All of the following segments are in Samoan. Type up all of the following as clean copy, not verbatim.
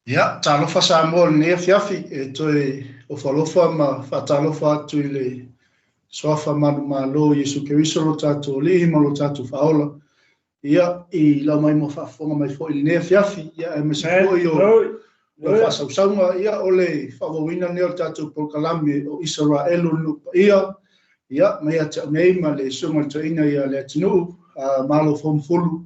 Ia, talofa Samoa i lenei afiafi, e toe ofo alofa ma faatalofa atu i le suafa manumalo o Iesu Keriso lo tatou Alii ma lo tatou Faaola. Ia, i lau mai mo faafofoga mai foi i lenei afiafi, ia, aemaise foi o lau faasausauga, ia, o le faaauauina lenei o le tatou polokalame o Isaraelu le nuu paia, ia, mai ia te au nei ma le susuga i le toeaina ia Leatinuu, Malo Fomufulu,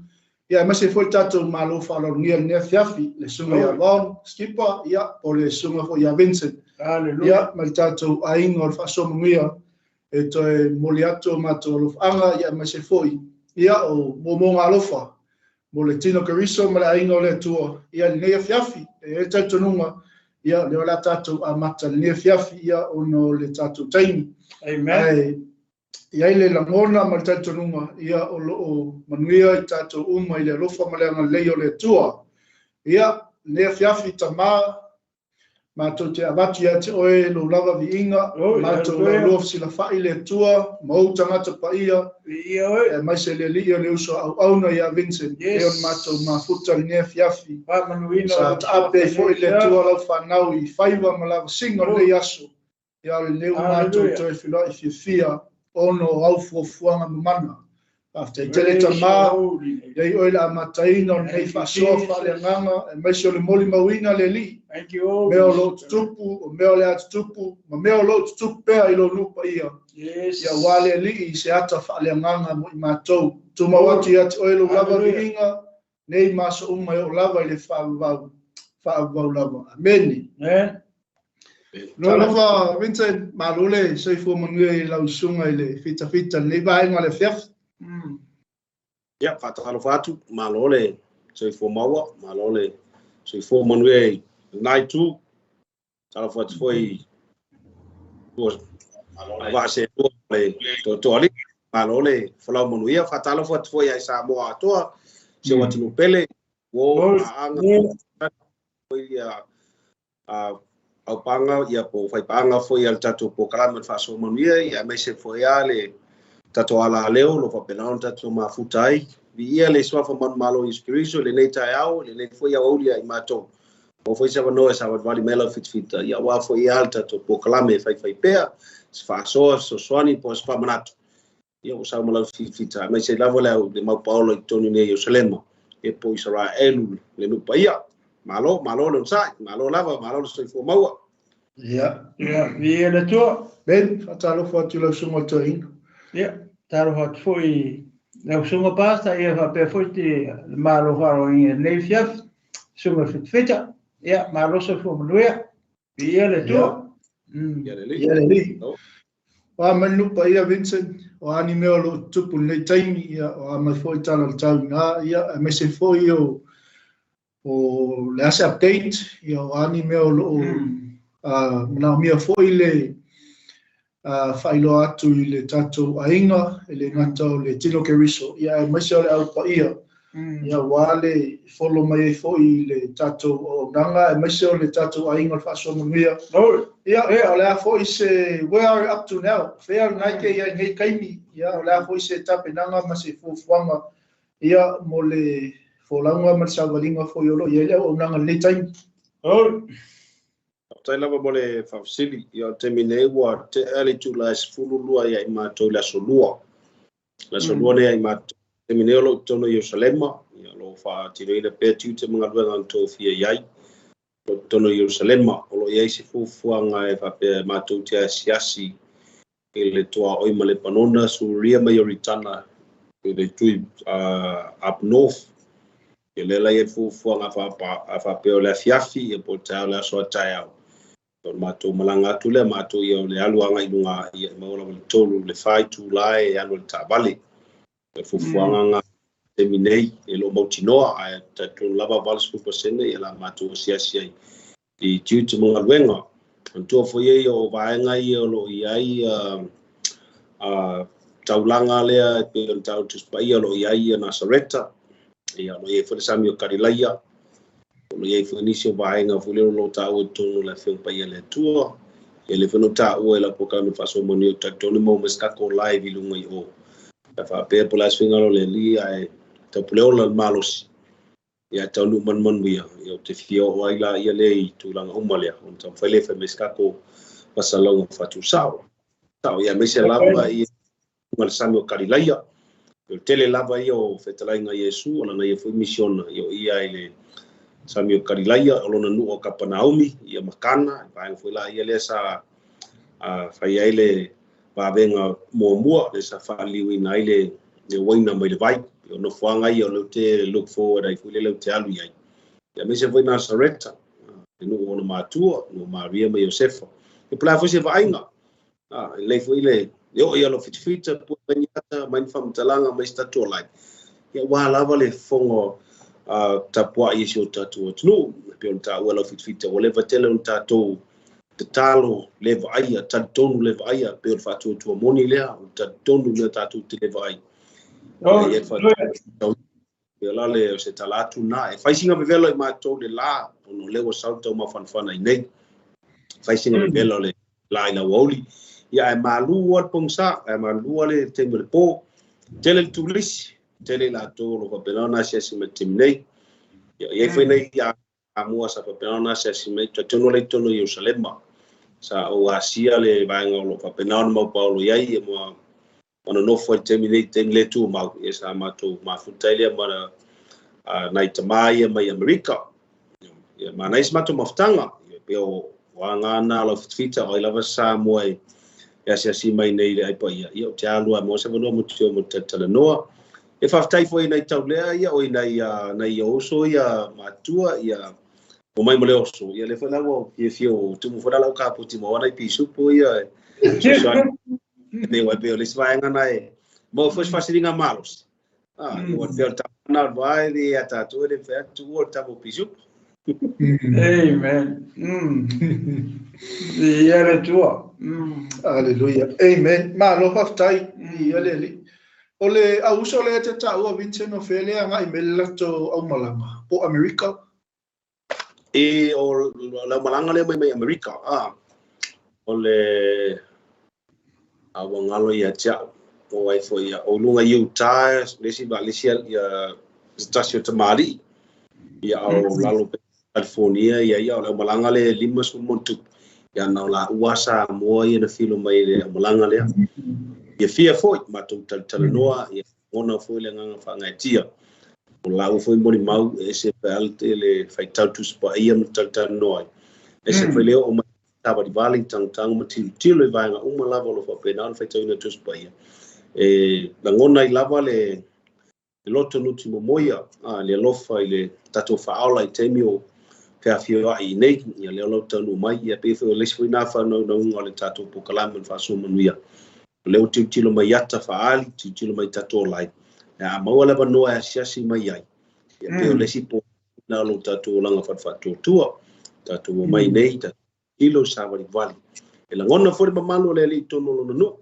ia, aemaise foi le tatou malo faaaloalogia i lenei afiafi, le susuga ia Ron Skipper, ia, po o le susuga foi ia Vincent. Hallelujah. Ia, ma le tatou aiga o le Faasoa Manuia, e toe momoli atu o matou alofaaga, ia, aemaise foi, ia, o momoga alofa mo le tino Keriso ma le aiga o le Atua, ia, lenei afiafi. E i ai le talitonuga, ia, lea o le a tatou amata lenei afiafi, ia, ona o le tatou taimi. Amen. Ae i ai le lagona ma le talitonuga, ia, o lo o manuia i tatou uma i le alofa ma le agalelei o le Atua. Ia, lenei afiafi, tama, matou te avatu ia te oe lou lava viiga, Oi, matou hallelujah. laulua fesilafai le Atua, ma ou tagata paia, Viia oe. aemaise le alii o le uso a auauna ia Vincent, Yes. e ona matou mafuta lenei afiafi. Faamanuina Sa o taape ai foi le Atua lau fanau i faiva ma lavasiga o lenei aso. Ia, o lenei ua matou Hallelujah. toe feiloai fiafia ona o au fuafuaga mamana. Faafetai tele tama, iai oe le amataina o lenei Thank you, faasoa Jesus. faaleagaga, aemaise o le molimauina le Alii. Thank you, Holy Mea o lo o Spirit. tutupu, o mea o le a tutupu, ma mea o lo o tutupu pea i lou nuu paia. Yes. Ia aua le Alii i se ata faaleagaga mo i matou. Tumau atu ia te oe lou lava Hallelujah. viiga, nei ma aso uma e oo lava i le faavavau, faavavau lava. Amene. Amen. Talofa Vincent, malo le soifua manuia i lau susuga i le fitafita i lenei vaega o le afiafi. Ia, faatalofa atu, malo le soifua maua, malo le soifua manuia i lena itu. Talofa atu foi i tua vaa selua o le Toatoa-alii, malo le folau manuia. Faatalofa atu foi ia i Samoa atoa, si ou atunuu pele, uo, paaga, foi ia aupaga, ia po o faipaaga foi a le tatou polokalame o le Faasoa Manuia, ia aemaise foi lava le tatou alaleo o lo o faapena ona tatou mafuta ai. Viia le suafa manumalo o Iesu Keriso i lenei taeao, i lenei foi aoauli ia i matou. Maua foi se avanoa e savalivali mai lau fitafita, ia aua foi lava le tatou polokalame e faifai pea, se faasoa, se fesoasoani po o se faamanatu. Ia ua sau ma lau fitafita, aemaise lava le au le mau paola i totonu nei o Ierusalema, ia po o Isaraelu le nuu paia. Malo, malo le onosai, malo lava, malo le soifua maua. Ia. Ia, viia le Atua. Ben, faatalofa atu i lau susuga i le toeaina. Ia, talofa atu foi i lau susuga Pastor, ia faapea foi te le malo faaaloalogia i lenei afiafi, susuga i le fitafita. Ia, malo soifua manuia. Viia le Atua. Ia lelei. Ia lelei. No. O a mai le nuu paia Vincent, o a ni mea o lo o tutupu i lenei taimi, ia, o a mai foi tala o le tau i ina, ia, aemaise foi o le a se update, ia, o a ni mea o lo o manaomia foi le faailoa atu i le tatou aiga, e le gata o le tino Keriso, ia, aemaise o le au paia, ia, aua le follow mai ai foi i le tatou auaunaga, aemaise o le tatou aiga o le Faasoa Manuia. Glory. Ia, o le a foi se, where are you up to now? Fea lena e te i ai nei taimi, ia, o le a foi se tapenaga ma se fuafuaga, ia, mo le folauga ma le sauvaliga foi o lo o i ai le auaunaga i lenei taimi. Glory. Faafetai lava mo le faafesili. Ia, o le taimi nei ua tea le itula e 12 ia i matou i le aso Lua. Le aso Lua nei ia i matou. O le taimi nei o lo o i totonu o Ierusalema, ia, o lo o faatinoina pea tiute ma galuega na tofia i ai. O lo o i totonu o Ierusalema, o lo o i ai se fuafuaga e faapea matou te asiasi i le tuaoi ma Lepanona, Suria ma Ioritana i le itu up north. Ia lea la i ai le fuafuaga a faapea o le afiafi, ia po o le taeao le aso a taeao. O le matou malaga atu lea, matou ia o le alu agai i luga, ia e maua lava le 3 le 4 itula e alu ai le taavale. O le fuafuaga nga taimi nei, e le o mautinoa, ae talitonu lava 80% ia la matou asiasi ai i tiute ma galuega. Manatua foi ai o vaega ia o lo o i ai taulaga lea e pei ona taua Tusi Paia, o lo o i ai Nasareta, ia, o lo o i ai foi le sami o Kalilaia, o lo o i ai foi nisi o vaega foi lea o lo o taua i totonu o le Afioga Paia a le Atua. Ia lea foi na ou taua i lau polokalame o le Faasoa Manuia, ou te talitonu maua mai se tatou live i luga i o. E faapea po o le a se finagalo o le Alii, ae taupuleola le malosi. Ia taunuu manumanuia, ia ou te fia oo ai laia lea i tulaga uma lea, ona taumafai lea e fai mai se tatou fasalauga faatusao. Ia aemaise lava ia luga le sami o Kalilaia. O le tele lava ia o fetalaiga a Iesu, o lana ia foi misiona, ia o ia i le sami o Kalilaia, o lona nuu o Kapanaumi, ia ma Kana, i vaega foi laia lea sa fai ai le vavega muamua, lea sa faaliliuina ai le uaina mai le vai. O nofoaga ia o lea ou te look forward ai foi lea ou te alu i ai. Ia aemaise foi Nasareta, le nuu o ona matua, nuu o Maria ma Iosefa. Ia po o le a foi se vaaiga, e lelei foi le oo i alo fitafita, pue mai ni ata, mai ni faamatalaga, mai se tatou lai. Ia aua lava le fofoga tapuai i si o tatou atunuu. E pei ona taua e lau fitafita, ua leva tele ona tatou tatalo le vaaia, talitonu le vaaia, pei o le faatuatua moni lea, o le talitonu mea tatou te le vaai. Ia la le o se tala atu na. E fai sina vevela i matou le la, ona o lea ua sau le taumafanafana i nei. Fai sina vevela o le la i le aoauli. Ia ae malu lava le pogisa, ae malu lava le taimi o le po. Tele le turisi, tele i latou o lo o faapena ona asiasi mai i le taimi nei. Ia, e i ai foi nai Samoa sa faapena ona asiasi mai, talitonu o la e i totonu o Ierusalema. Sa ou asia le vaega o lo o faapena ona maupaolo i ai, ia ma nonofo ai i le taimi nei, taimi le tumau, ia sa matou mafuta ai lea ma nai tama ia mai Amerika. Ia manaia si matou mafutaga, ia pei o aga na o lau fitafita, o ai lava se Samoa e asiasi mai nei i le ai paia, ia ou te alu lava e maua se avanoa mo te o mo te talatalanoa. E faafetai foi i nai taulea ia, o i nai uso ia matua, ia o mai ma le oso, ia lea foi la ua fiafia o tumu foi la lau kapoti ma wana i pisupo ia e fesoasoani nei wai pei o le isi vaega na e maua foi se faasiliga malosi. Ua pei o le tama na o le vae le ia tatou e le mafai atu tuua le tama o pisupo. Amen. Ia le Atua. Hallelujah. Amen. Malo faafetai i le Alii. O le au uso lea e te taua Vincent o fea lea agai mai le latou aumalaga po o Amerika? E o le aumalaga lea mai Amerika. O le ua galo ia te au. O ai foi ia, o luga i Utah, le isi le isi ia se tasi o tamalii. Ia o lalo pe California ia ia o le aumalaga le 50 ma tupu. Ia na o la ua Samoa ia na filo mai le aumalaga lea. Ia fia foi matou talatalanoa ia ona foi le agaga faagaetia. O lau foi molimau e ese pe al te le faitau Tusi Paia ma talatalanoa ai. Ese foi le oo mai savalivali tagataga ma tilotilo i vaega uma lava o lo o faapena ona faitauina Tusi Paia. E lagona ai lava le loto nuti momoia, le alofa i le tatou faaola i taimi o feafioai i nei. Ia lea o lau taunuu mai, ia pei foi o le isi foi na faanaunauga o le tatou polokalame o le faasoa manuia. O lea ua tilotilo mai ata faaali, tilotilo mai tatou lai. A maua le avanoa e asiasi mai ai. Ia pei o le isi po na o lo tatou olaga faatuatua. Tatou omai nei, tatou tilo savalivali. E lagona foi le mamalu o le Alii i totonu o lona nuu.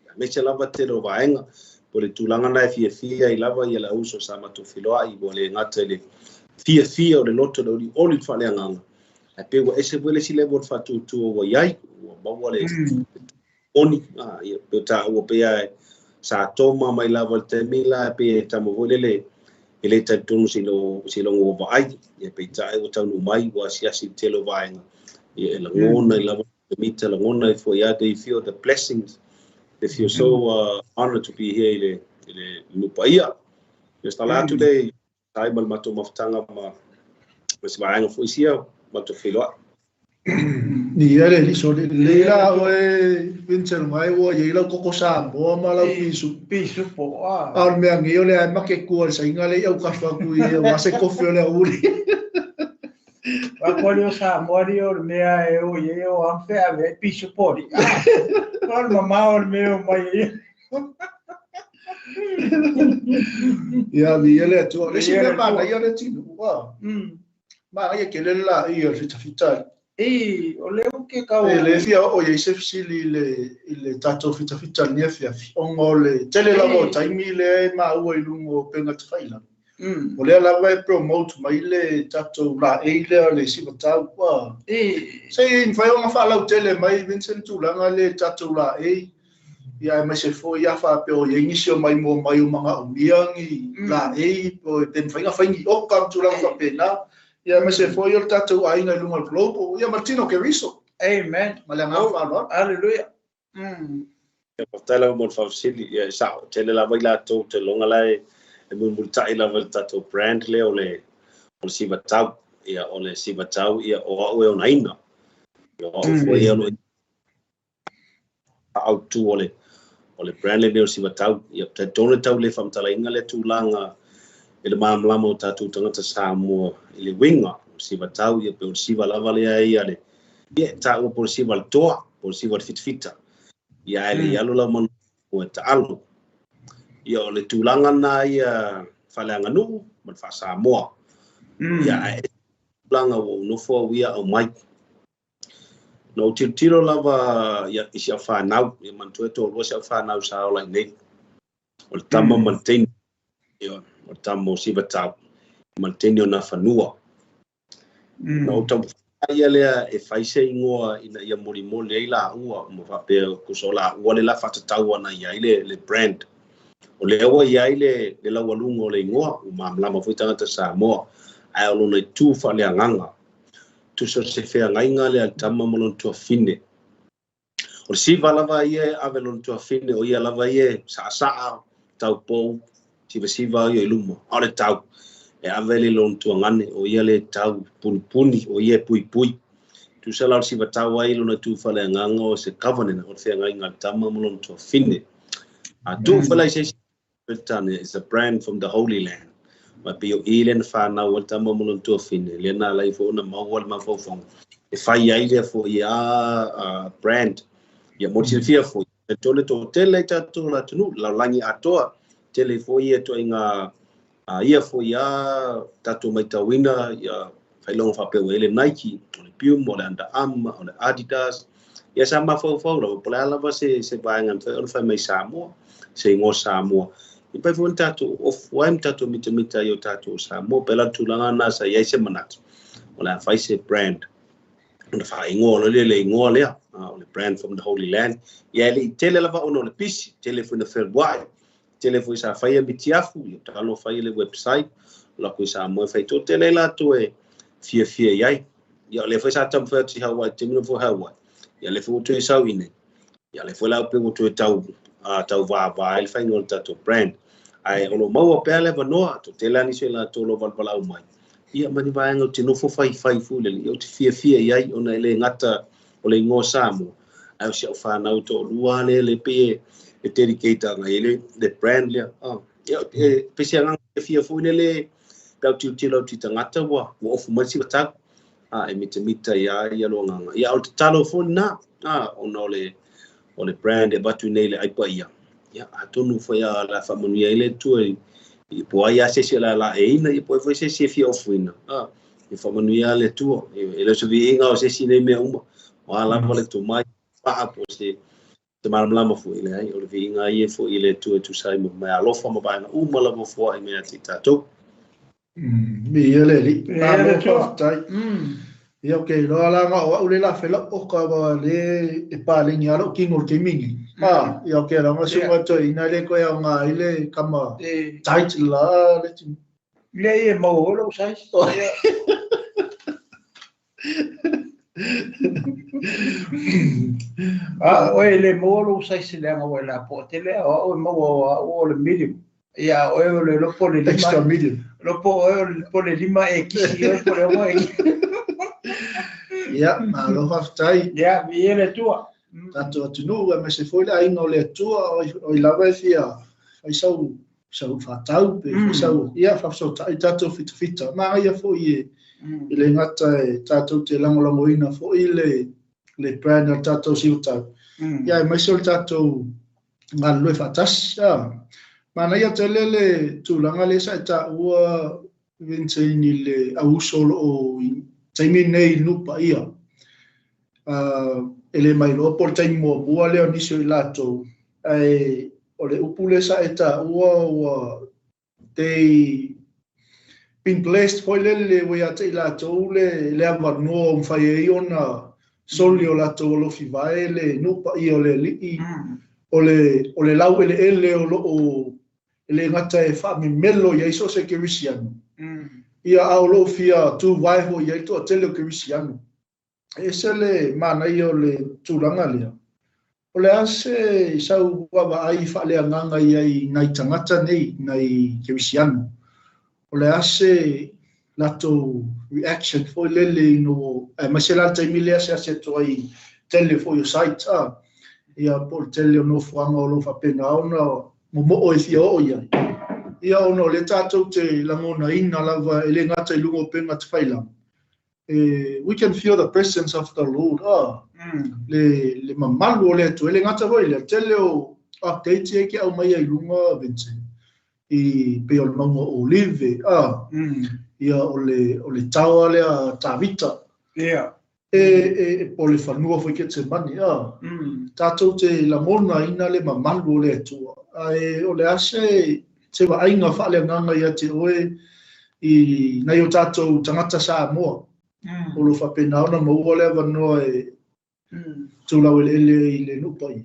Aemaise lava tele o vaega. Po le tulaga na e fiafia ai lava ia le auso sa matou feloai, ua le gata i le fiafia o le loto le olioli le faaleagaga. Ae pei ua ese foi le isi level o le faatuatua ua i ai. Ua maua le oni. Ia, pei o taua pea sa toma mai lava le taimi la, pe e tama foi lele e le talitonu seiloga ua vaai. Ia peitai ua taunuu mai, ua asiasi i le tele o vaega. Ia e lagona i lava mita lagona ai foi, they feel the blessings. They feel so honored to be here i le nuu paia. Ia tala atu le ai ma le matou mafutaga ma se vaega foi sia matou feiloai. Ia le liso le le la oe Vincent mai ua iai lau koko Samoa ma lau pisu. Pisu po. A o le mea ngei o le ai make kua le sainga le i au kafa ku i ua se kofi o le auli. A ko o Samoa li o le mea e o i o am fe ave pisu po li. O le mama o le mea o mai i. Ia vi le Atua. Le isi mea manaia le tino. Ua. Manaia ke le la i o le fitafita. E, o le o ke kau. E le fia o iai se fesili i le tatou fitafita le nia fiafi. Ona o le tele lava o taimi lea e maua i luga o upega tafailagi. O lea lava e promote mai le tatou laei lea le sivatau. Ua. Se i mafai ona faalautele mai Vincent tulaga le tatou laei. Ia aemaise foi a faapea o i ai nisi o maimoa mai o manaomia ni laei pe mafai ona fai ni oka ma tulaga faapena. Ia aemaise foi o le tatou aiga i luga o le global, ia ma le tino o Keriso. Amen. Ma le agaga faaaloalo. Hallelujah. Faafetai lava mo le faafesili. Ia e sao, tele lava i latou te loga la e mulimulitai lava i le tatou brand lea o le Sivatau. Ia o le Sivatau, ia o au e onaina. Ia o au foi ia o lo autu o le brand lenei o le Sivatau. Ia talitonu le tau le faamatalaina le tulaga i le malamalama o tatou tagata Samoa i le uiga o le Sivatau, ia pe o le siva lava lea ia le ia taua po o le siva le toa, po o le siva le fitafita. Ia ae le i alu lau manu e taalo. Ia o le tulaga na ia faaleaganuu ma le faasamoa. Ia ae tulaga ua ou nofo au ia au mai. Na ou tilotilo lava ia i si au fanau, ia manatua e toalua si au fanau sa ola i nei. O le tama ma le teine. Ia, o le tama o Sivatau ma le teine o Nafanua. Na ou taumafai ia lea e fai se igoa ina ia molimoli ai laua, ma faapea tusa o laua le la faatatau ana i ai le brand. O lea ua i ai le laualuga o le igoa, ua malamalama foi tagata Samoa, ae o lona itu faaleagaga. Tusa o se feagaiga lea a le tama ma lona tuafine. O le siva lava ia e ave lona tuafine, o ia lava ia e saasaa, taupou, sivasiva ia i luma. A o le tau, e ave le lona tuagane, o ia le tau punipuni, o ia e puipui. Tusa la o le siva tau ai lona itu faaleagaga o se covenant, o le feagaiga a le tama ma lona tuafine. A tuu fela i se isi Peretania is a brand from the Holy Land. Ma pei o i le na whanau o le tama ma lona tuafine, lea na ala ai foi ona maua le mafaufauga e fai ai lea foi a brand. Ia mo le silafia foi, e tole toatele ai tatou le atunuu, le lalolagi atoa, tele foi ia ituaiga ia foi a tatou matauina ia faailoga faapea ua i ai le Nike, o le Puma, o le Under Armour, o le Adidas. Ia sa mafaufau lava, po o le a lava se vaega e mafai ona fai mai Samoa, se igoa Samoa. Ia pai foi ona tatou ofu ai ma tatou mitamita ai o tatou Samoa. Pei la le tulaga lena sa i ai se manatu, o le a fai se brand ona faaigoa loa lea le igoa lea, o le brand from the Holy Land. Ia e le i tele lava ona o le pisi, tele foi na feluai, tele foi sa faia mitiafu, ia talo faia le website, o la koe Samoa e fai toatele ai latou e fiafia i ai. Ia o lea foi sa taumafai atu i Hawaii, taimi na foi Hawaii. Ia lea foi ua toe sau i nei. Ia lea foi la pei ua toe tau tau vava ai le faiga o le tatou brand. Ae o lo o maua pea le avanoa, toatele lava nisi o latou o lo o valavalau mai. Ia ma ni vaega ou te nofo faifai foi lele, ia ou te fiafia i ai ona e le gata o le igoa Samoa, ae o si au fanau toalua lea le pei e dedicate agai ai le brand lea. Ia e pei se agaga fiafia foi lele pe au tilotilo atu i tagata ua ofu mai le sivatau, e mitamita ia ia lo agaga. Ia o le tatalo foi lena, ona o le brand e avatu nei le aipaia. Ia atonu foi a la faamanuia ai le Atua i po ai a se isi o le a laeiina, ia po ai foi se isi e fia ofuina. Ia faamanuia le Atua. E le o se viiga o se isi nei mea uma. O a lava le tomai, paa po se malamalama foi le ai, o le viiga ia foi i le Atua e tusa ai ma meaalofa ma vaega uma lava foai mea te i tatou. Ia le alii. Malo faafetai. Ia okay, loa la nga o au le la fela o ka wa le e palengi ala o kingo le taimi nei. Ia okay, la nga sunga toi ina le koe au ngā i le kama tight la le tini. Le e mau holo size. Oe le mau holo size le anga oe la po te le o oe mau o le medium. Ia oe o le lopo le lima. Extra medium. Lopo oe o le lima e kisi oe po le oe. Ia, malo faafetai. Ia, viia le Atua. Tatou atunuu aemaise foi le aiga o le Atua o i lava e fia fai sau faatau pe fai sau ia faafesootai tatou fitafita. Manaia foi e le gata e tatou te lagolagoina foi le brand o le tatou sivatau. Ia aemaise o le tatou galulue faatasi. Manaia tele le tulaga lea sa e taua Vincent i le auuso o lo o taimi nei i nuu paia. E le mailoa po o le taimi muamua lea o nisi o i latou, ae o le upu lea sa e taua ua they been blessed foi lele ua ia te i latou le avanoa o mafai ai ona soli o latou alofi vae le nuu paia o le alii. O le laueleele o loo e le gata e faamemelo i ai so o se kerisiano, ia a o loo fia tuvae foi i ai le toatele o kerisiano. E ese le manaia o le tulaga lea. O le a se sau vaavaai faaleagaga i ai i nai tagata nei, nai kerisiano? O le a se latou reaction foi lele ina ua, aemaise la le taimi lea asiasi atu ai tele foi o sites, ia po o le tele o nofoaga o lo o faapena ona momoo e fia oo i ai. Ia ona o lea tatou te lagonaina lava e le gata i luga o upega tafailagi, we can feel the presence of the Lord, le mamalu o le Atua. E le gata foi i lea, tele o updates ia e ke aumaia i luga, Vincent, i pei o le mauga o Olive, ia o le taoa lea a Tavita. E po o le fanua foi Ketsemane, tatou te lagonaina le mamalu o le Atua. Ae o le a se vaaiga faaleagaga ia te oe i nai o tatou tagata Samoa o lo o faapena ona maua le avanoa e tulau eleele i le nuu paia?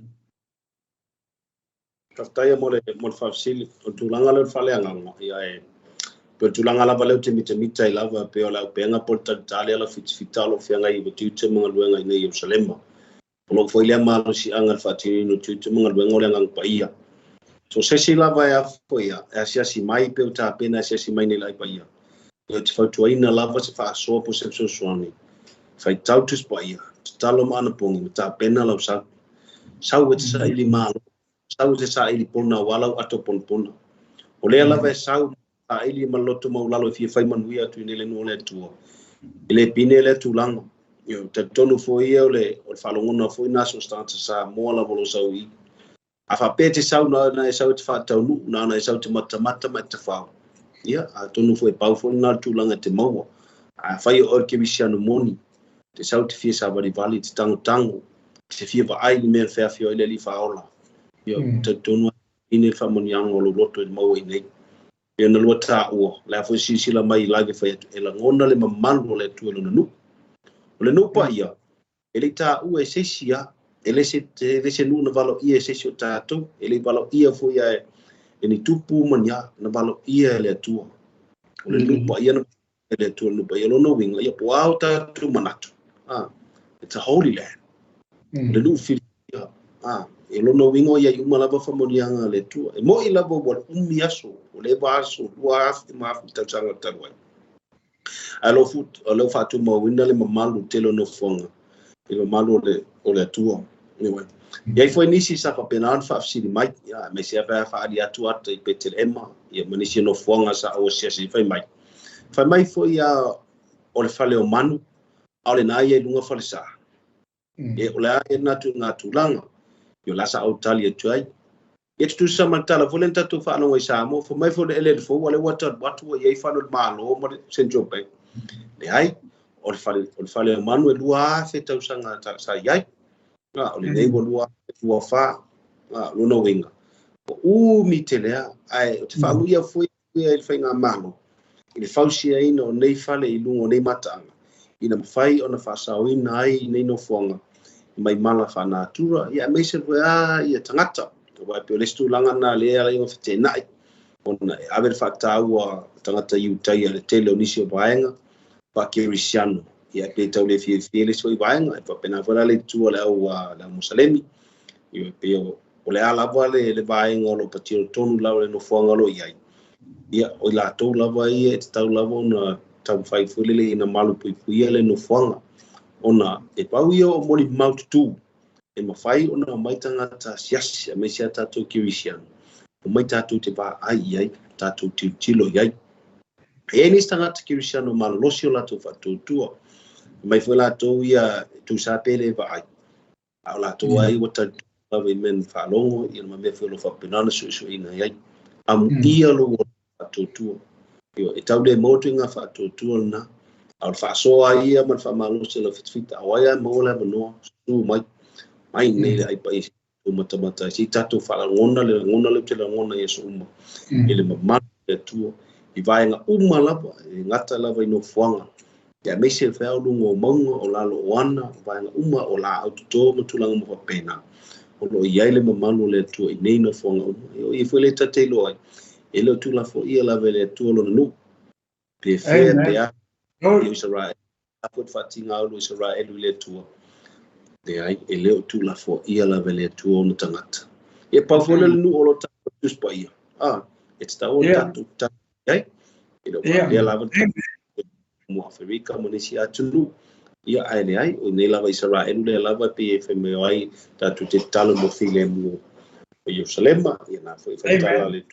Faafetai mo le faafesili. O le tulaga lea o le faaleagaga, ia e pei o le tulaga lava lea ou te mitamita ai lava, pei o le aupeega po o le talitali ala fitifita o lo o feagai ma tiute ma galuega i nei Ierusalema. O lou foi lea malosiaga i le faatinoina o tiute ma galuega o le Agaga Paia. So se isi lava e afo ia, e asiasi mai pe o tapena e asiasi mai nei le Ai Paia. Ia ou te fautuaina lava se faasoa po o se fesoasoani. Faitau Tusi Paia, tatalo ma anapogi ma tapena lau sau. Sau e te saili malo, sau e te saili pona aua lau ato ponapona. O lea lava e sau saili ma le loto maulalo e fia fai manuia atu i nei le nuu o le Atua. E le pine lea tulaga. Ia, talitonu foi ia o le faalogona foi na so o se tagata Samoa lava o lo o sau i. A faapea te sau na e sau e te faataunuu, na e sau te matamata ma e te tafao. Ia, atonu foi e pau foi lena le tulaga e te maua. A fai o oe le kerisiano moni, te sau te fia savalivali, te tangotango, te fia vaai i le mea e feafioai ai le Alii Faaola. Ia, talitonu ai le faamanuiaga o lou loto i le maua i nei. Ia na lua taua, o le a foi silasila mai i live e fai atu, e lagona le mamalu o le Atua i lona nuu. O le nuu paia, e le i taua e se isi lava, e le se nuu na valoia e se isi o tatou, e le i valoia foi e ni tupu ma ni a, na valoia e le Atua. O le nuu paia na valoia e le Atua, le nuu paia. Lona uiga, ia po o a o tatou manatu, it's a holy land. O le nuu filifilia, e lona uiga o iai uma lava faamanuiaga a le Atua. E moi lava ua umi aso, ua leva aso, 2000 ma afe tausaga talu ai. Ae o lou faatumauina le mamalu tele o nofoaga, i le mamalu o le Atua. Iai foi nisi sa faapena ona faafesili mai, ia, aemaise lava pe a faaali atu ata i Petelehema, ia ma nisi o nofoaga sa ou asiasi fai mai. Fai mai foi ia o le fale o manu, a o lena ia i luga falesa. E o le a ia lena ituaiga tulaga, ia o la sa ou tali atu ai. Ia tutusa ma le tala foi lea na tatou faalogo i Samoa, fai mai foi le eleele fou, a lea ua talu atu ua i ai fale o le Malo ma le Central Bank. Leai, o le fale o manu e 2000 tausaga sa i ai. O lenei ua 2024, lona uiga. Ua umi tele lava, ae ou te faamuia foi i le faigamalo i le fausiaina o nei fale i luga o nei mataaga, ina mafai ona faasaoina ai nei nofoaga mai mala faanatura, ia aemaise foi ia tagata. Aua e pei o le isi tulaga lena lea e ala ai ona feteenai, ona e ave le faataua tagata Iutaia i le tele o nisi o vaega faakerisiano, ia pe tau le fiafia le isi foi vaega, e faapena foi la le itu a le au Musalemi, ia pei o le a lava le vaega o lo o patino tonu lava le nofoaga o lo o i ai. Ia, o i latou lava ia e tatau lava ona taumafai foi lele ina malupuipuia le nofoaga, ona e pau ia o molimau tutū e mafai ona omai tagata asiasi, aemaise a tatou kerisiano, omai tatou te vaai i ai, tatou tilotilo i ai. E i ai nisi tagata kerisiano malolosi o latou faatuatua, mai foi latou ia tusa pe le vaai, a o latou ai ua talitonu lava i mea na faalogo, ia ma mea foi o lo o faapena ona suesueina i ai. Amuia lou faatuatua. E tau le maua atu i ngā faatuatua lena, a o le faasoa ia ma le faamalosi o lau fitafita, a o ai lava e maua le avanoa, susu mai, mai nei le ai paia o matamata ai, se i tatou faalagona le lagona lea ou te lagona i aso uma, i le mamalu o le Atua, i vaega uma lava, e gata lava i nofoaga, ia aemaise le feao luga o mauga, o lalo o ana, o vaega uma, o laau toto ma tulaga uma faapena. O lo o i ai le mamalu o le Atua i nei nofoaga uma. E o i foi le ta te iloa ai, e le o tuulafoia lava e le Atua lona nuu. Pe fea pe a i Israel, a foi faatigaulu Israel i le Atua. Leai, e le o tuulafoia lava e le Atua ona tagata. Ia pau foi le nuu o lo tatou Tusi Paia. E tatau ona tatou tatalo i ai. E le o faapea lava mo Aferika ma nisi atunuu. Ia, ae leai, o nei lava Isaraelu lea lava e pei e fai mai ai tatou te tatalo mo filemu o Ierusalema. Ia na foi faitala le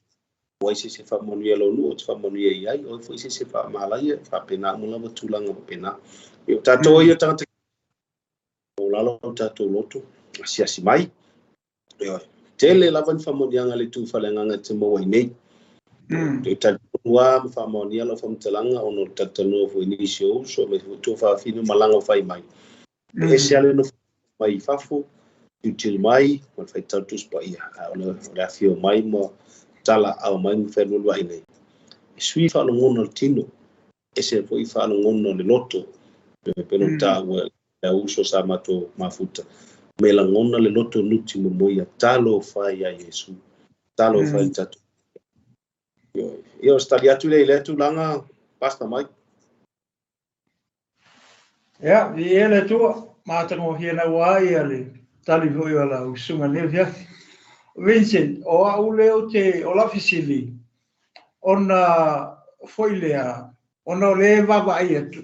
o ai se se faamanuia lou nuu, o te faamanuia i ai, o ai foi se se faamalaia, faapena uma lava tulaga faapena. Ia, o tatou ia tagata o lalo o tatou loto, asiasi mai. Ioe. Tele lava ni faamanuiaga le tu faaleagaga e te maua i nei. Toe talitonu lava ma faamaonia lau faamatalaga ona o le talatalanoa foi i nisi o uso aemaise foi tuafafine o malaga o fai mai. E ese lava le nofo mai i fafo, tilotilo mai ma le faitau Tusi Paia, a o le afio mai ma talaaao mai ma fealualuai nei. E sui faalogona o le tino, ese foi faalogona o le loto, e pei ona taua e le au uso sa matou mafuta, me lagona le loto nuti momoia, talofa ia Iesu, talofa i le tatou. Ia, o se tali atu lea i lea tulaga, Pastor Mike. Ia, viia le Atua, matagofie naua ia le tali foi o lau susuga i lenei afiafi. Vincent, o au lea ou te, o lau fesili, ona foi lea, ona o lea e vaavaai atu,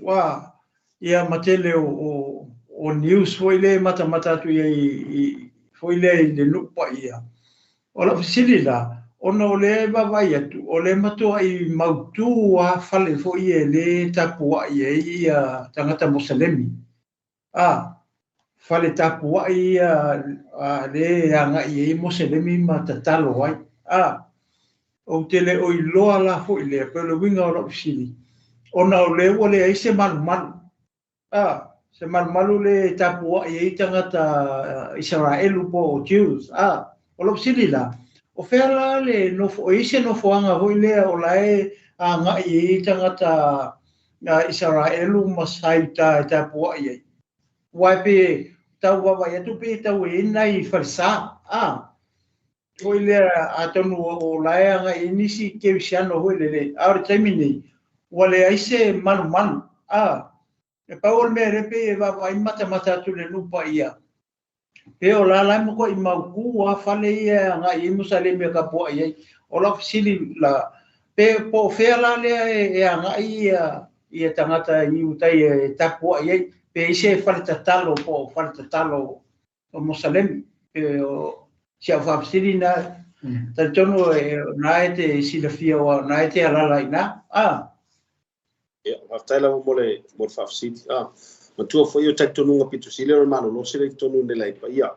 ia ma tele o news foi lea e matamata atu i ai foi lea i le nuu paia. O lau fesili la, ona o lea e vaavaai atu, o lea matuai mautu lava fale foi e lē tapuai ai ia tagata Moselemi. Fale tapuai ia lē agai ai Moselemi ma tatalo ai. Ou te le o iloa la foi lea, pe o le uiga o lau fesili, ona o lea ua leai se malumalu. Se malumalu le tapuai ai tagata Isaraelu po o Jews. O lau fesili la, o fea la le nofo, o i ai se nofoaga foi lea o la e agai ai tagata Isaraelu ma Saiuta e tapuai ai? Aua e pei e tau vaavaai atu pei e tau i ai nai falesa. Foi lea, atonu o la e agai ai nisi kerisiano foi lele, a o le taimi nei, ua leai se malumalu. E pau o le mea lea pei e vaavaai matamata atu i le nuu paia, pe o la la e matuai mautu lava fale ia e agai ai Musalemi e tapuai ai. O lau fesili la, pe po o fea la lea e agai ia tagata Iutai e tapuai ai, pe i ai se fale tatalo po o fale tatalo o Mosalemi. Pe o si au faafesili na, talitonu na e te silafia o na e te alala i na. Ia, faafetai lava mo le faafesili. Matua foi o talitonuga pito sili o le malolosi le i totonu nei lai paia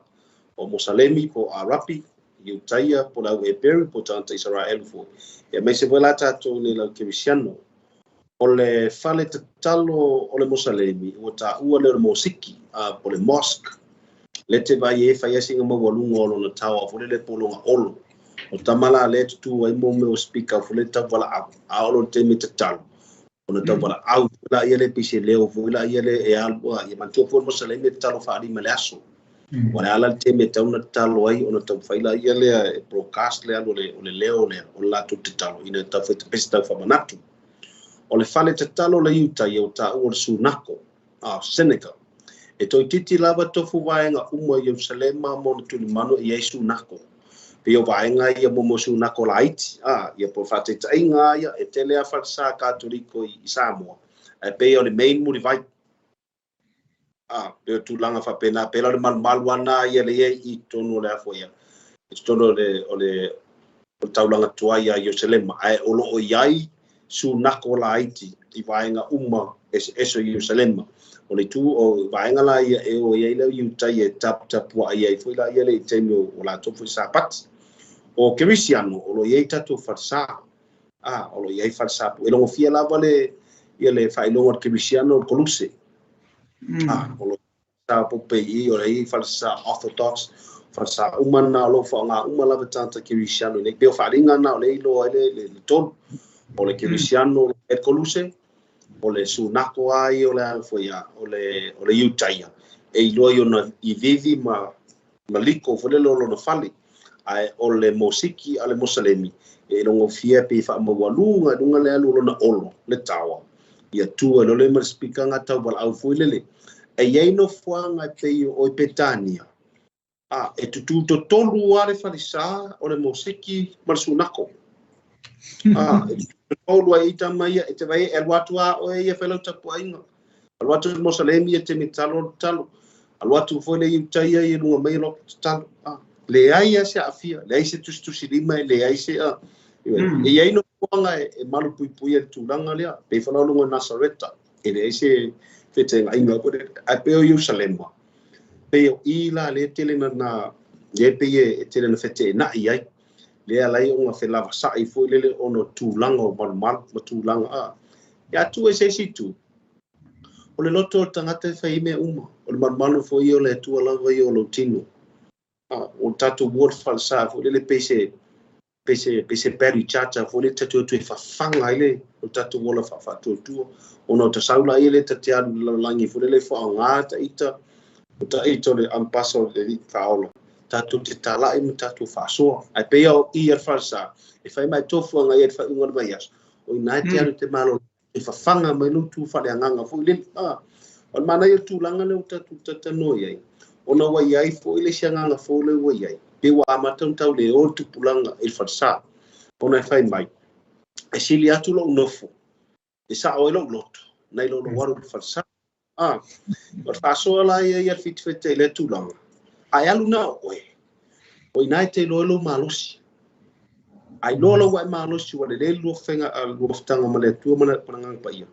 o Mosalemi po o Arapi, Iutaia po o le au Eperu po o tagata Isaraelu foi. Ia aemaise foi la tatou nei lau Kerisiano. O le fale tatalo o le Mosalemi ua taua lea o le mosiki, po o le mosque. Le te vaai e fai ai sina maualuga o lona tower foi lele po o lona olo. O tama la lea e tutū ai mo mea o speaker foi lele tau valaau, a oo loa i le taimi e tatalo, ona tau valaau foi laia lea pei se leo foi laia lea e alu a ia manatua foi le Mosalemi e tatalo faalima i le aso. Ua le a la le taimi e tatau ona tatalo ai ona taumafai laia lea e broadcast le alu o le leo lea o le latou tatalo ina ia taufai tapesi tau faamanatu. O le fale tatalo o le Iutaia ua taua o le Sunako, Senegal. E toeitiiti lava tofu vaega uma i Ierusalema ma ona tulimanu e i ai Sunako. Pei o vaega ia mo Sunako laiti, ia po o le faataitaiga lava ia, e tele lava falesa Katoliko i Samoa, ae pei o le main mulivai. Pei o tulaga faapena, pei la o le malumalu lava lena ia lea e i ai i totonu o le a foi ia, i totonu o le taulaga tuai ia Ierusalema, ae o lo o i ai sunako laiti i vaega uma eseese o Ierusalema. O le itu o vaega la ia e o i ai le au Iutai e taputapuai ai foi la ia le i taimi o latou foi Sapati. O Kerisiano, o lo o i ai tatou falesa, o lo o i ai falesa e logofia lava le ia le faailoga o le Kerisiano o le Koluse. O lo sa Popei, o le i falesa Orthodox, falesa uma na o lo o faaaoga uma lava tagata Kerisiano nei. Pei o faaaliga na o lea e iloa ai le tolu. O le Kerisiano o le Koluse, o le Sunako lava ia o le a foi ia, o le Iutaia, e iloa i ona ivivi ma maliko foi lele o lona fale. Ae o le mosiki a le Mosalemi e logofia pe faamaualuga i luga le alu o lona olo le taoa. Ia tu ai loa lea ma le speaker ga tauvalaau foi lele. E i ai nofoaga e pei o i Petania, a e tutū totolu lava le falesa o le mosiki ma le sunako. A e tutū totolu ai tama ia, e te vaai e alu atu lava oe ia fai lau tapuaiga. Alu atu le Mosalemi ia te me tatalo le tatalo. Alu atu foi le Iutaia ia luga mai loa tatalo. A leai lava se aafia, leai se tusitusilima, e leai se a. E i ai nofoaga e malupuipuia i le tulaga lea. Pei foi la o luga o Nasareta, e leai se feteenaiga foi lele. Ae pei o Ierusalema, pei o i la lea e tele na lea pei e tele na feteenai ai. Lea e ala ai ona felavasai foi lele ona o tulaga o malumalu ma tulaga a. Ia atu ai se isi itu, o le loto o le tagata e fai ai mea uma. O le malumalu foi ia o le Atua lava ia o lou tino. A, o le tatou ua le falesa foi lele pei se pei se pei se battery charger foi lele tatou o atu e fafaga ai le o le tatou ola faafaatuatua. Ona o tasau laia lea ta te alu i le lalolagi foi lele e faaaoga taita o taita o le ampasa o le alii faaola. Tatou te talai ma tatou faasoa. Ae pei lava o i a le falesa, e fai mai tofuaga ia i le faaiuga o le vaiaso, o i ina e te alu i te malo e fafaga mai lou tu faaleagaga foi lele. A, o le manaia o le tulaga lea ua tatou talatalanoa i ai, ona ua i ai foi le isi agaga fou lea ua i ai, pei ua amata ona tau le o le tupulaga i le falesa, ona e fai mai, e sili atu lou nofo e sao ai lou loto, nai lo lou alu i le falesa. A, o le faasoa la ia ia le fitifete i lea tulaga, a e alu na o oe, o i ina e te iloa ai lou malosi. A iloa lou ae malosi ua lelei le lua faiga lua mafutaga ma le Atua ma le Agaga Paia,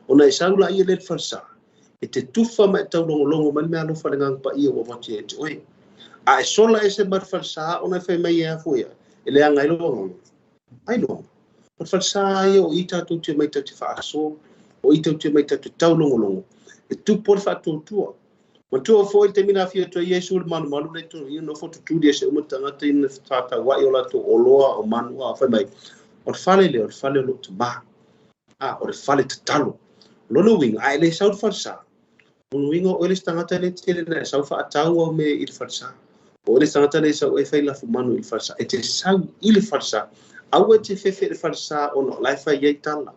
ona e sau laia lea i le falesa, e te tufa ma e taulogologo mai le meaalofa a le Agaga Paia ua avatu ia te oe. A e sola ese mai le falesa ona e fai mai e a foi ae, e leaga ai lou agaga. Ailoga, o le falesa ia o i tatou te omai tatou te faasoa, o i tatou te omai tatou te taulogologo, e tupu ai le faatuatua. Manatua foi le taimi na afio atu ai Iesu i le malumalu lea i totonu i i, nofo tutuli ese uma tagata i na fetatauai o latou oloa, o manu, a fai mai, o le fale lea, o le fale o lou tama, a, o le fale tatalo. O lona uiga, a e le sau i le falesa, Lona uiga o oe le isi tagata lea e tele na e sau faatau au mea i le falesa. O oe le isi tagata lea e sau e fai lafumanu i le falesa. E te sau i le falesa. Aua e te fefe i le falesa ona o la e fai ai tala.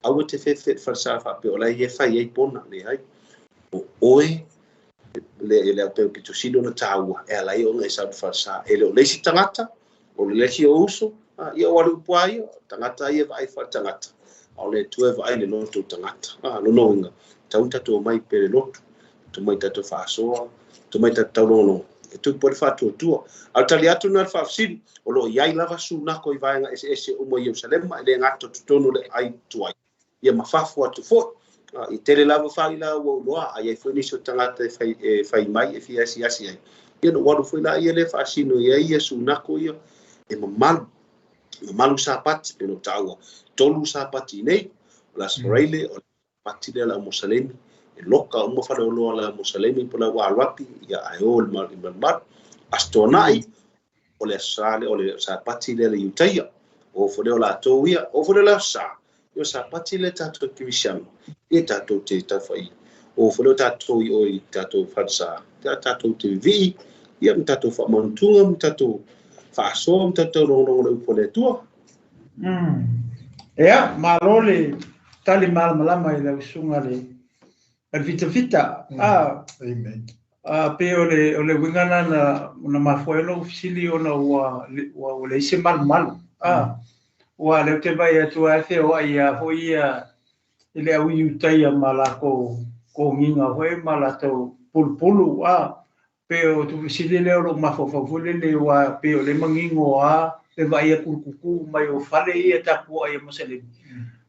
Aua e te fefe i le falesa faapea o la e fai ai pona. Leai. O oe le, le au pito sili ona taua e ala ai ona e sau i le falesa. E le o le isi tagata, o le isi ou uso, ia o le upu lava ia, o tagata ia e vaai faaletagata, a o le Atua e vaai i le loto o tagata. Lona uiga, tatau ona tatou omai pea i le loto, tatou omai tatou faasoa, tatou omai tatou taulogologo, e tupu ai le faatuatua. A o le tali atu lena i le faafesili, o lo o i ai lava sunako i vaega eseese uma i Ierusalema, e le gata i totonu o le ai tuai, ia ma fafo atu foi. E tele lava faalila ua ou iloa, a i ai foi nisi o tagata e fai, e fai mai e fia asiasi ai, ia ona ou alu foi lea lea faasino i ai ia sunako ia e mamalu, mamalu Sapati, pei ona ou taua, 3 Sapati i nei, o le Aso Faraile, o le Sapati lea o le au Mosalemi, e loka uma faleoloa o le au Mosalemi po o le au Arapi, ia ae o i le malumalu. Aso Toonai, o le Aso Sa lea, o le Sapati lea a le Iutaia, o foi lea o latou ia, o foi lea o le Aso Sa, ia o le Sapati lea tatou Kerisiano, ia tatou te taufaia, o foi lea o tatou i o i tatou falesa, ia tatou te vivii, ia ma tatou faamanutuga, ma tatou faasoa, ma tatou taulogologo i le upu a le Atua. Ia, malo le tali malamalama i lau susuga le Vitavita. Amen. Pei o le o le uiga lena na na mafua ai lou fesili ona ua ua leai se malumalu. Aua o lea ou te vaai atu lava e feoai lava foi ia i le au Iutaia ma latou kogiga foi ma latou pulupulu. Pei o fesili lea o lou mafaufau foi lele aua pei o lea e manino lava le vaai atu i le tutu mai o fale ia tapuai a Masalemi.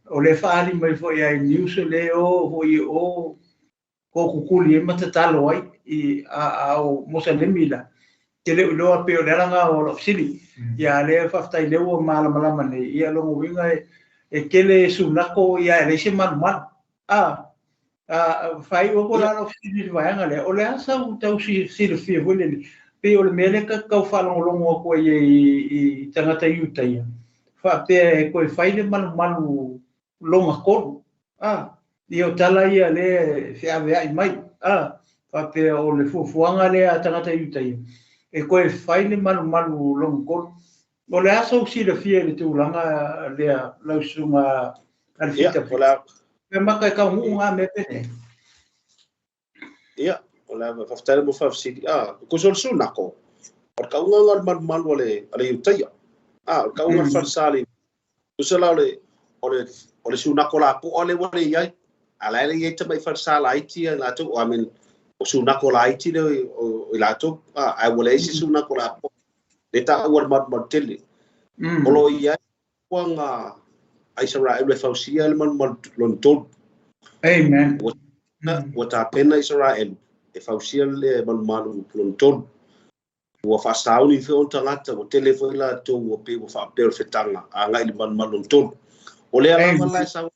O lea e faaali mai foi lava i news o lea e o foi i o tootutuli ai ma tatalo ai i a o Mosalemi la. Ke le o iloa pei o le ala lena o lau fesili. Ia a lea faafetai lea ua malamalama nei. Ia lona uiga e tele sunako ia e leai se malumalu. A faaiu atu la lau fesili i le vaega lea, o le a sau tau silafia foi lele, pei o le mea lea ta te tau faalogologo atu ai i tagata Iutaia, faapea e toe fai le malumalu lona tolu. A, ia o tala ia lea e feaveai mai. A, faapea o le fuafuaga lea a tagata Iutaia, e toe fai le malumalu lona tolu. O le a sou silafia i le tulaga lea lau susuga a le Fita? Pe maka e taunuu na mea penei? Ia, o le a faafetai lava mo faafesili. A, tusa o le sunako, o le kauga o le malumalu a le Iutaia. A, o le kauga o le falesa a le Tusa la o le, o le, o le sunako lapoa lea ua le i ai. A la e le i ai tamai falesa laiti ia latou, I mean, o sunako laiti lea o i latou, a, ae ua leai se sunako lapoa. Le taua le malumalu tele. O lo o i ai fuafuaga a Isaraelu e fausia le malumalu lona tolu. Amen. Ua tapena Isaraelu e fausia le malumalu lona tolu. Ua faasauni foi ona tagata, ua tele foi latou ua pei ua faapea o le fetaga agai i le malumalu lona tolu. O lea lava la e sau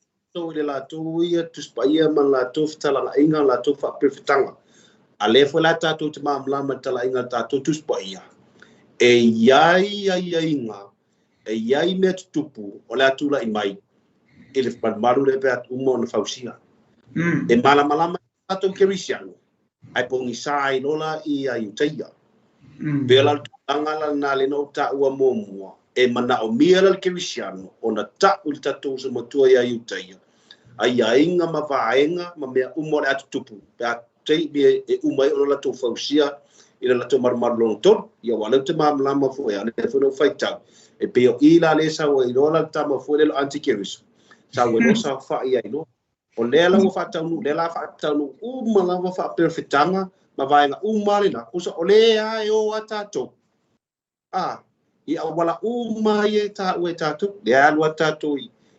i le latou ia Tusi Paia ma le latou fetalagaiga, latou faaperefetaga. A lea foi la tatou te malamalama i le talaiga a le tatou Tusi Paia, e i ai aiaiga, e i ai mea tutupu o le a tulai mai i le malumalu lea pe a uma ona fausia. E malamalama tatou Kerisiano, ae pogisa ai loa la ia Iutaia. Pei la o le tulaga la lena lea na ou taua muamua, e manaomia la le Kerisiano ona ta'u i le tatou uso matua ia Iutaia, aiaiga ma vaega ma mea uma o le a tutupu pe a taimi e uma ai ona latou fausia i le latou malumalu lona tolu. Ia aua o lea ou te malamalama foi, a o lea foi na ou faitau, e pei o i la lea e sau ai loa la le tama foi lea o le antikeriso, sau ai loa saofai ai loa. O lea la ua faataunuu, lea la faataunuu uma lava faaperefetaga ma vaega uma lena, tusa o lea e o a tatou. A, i auala uma ia e taua e tatou, lea alu a tatou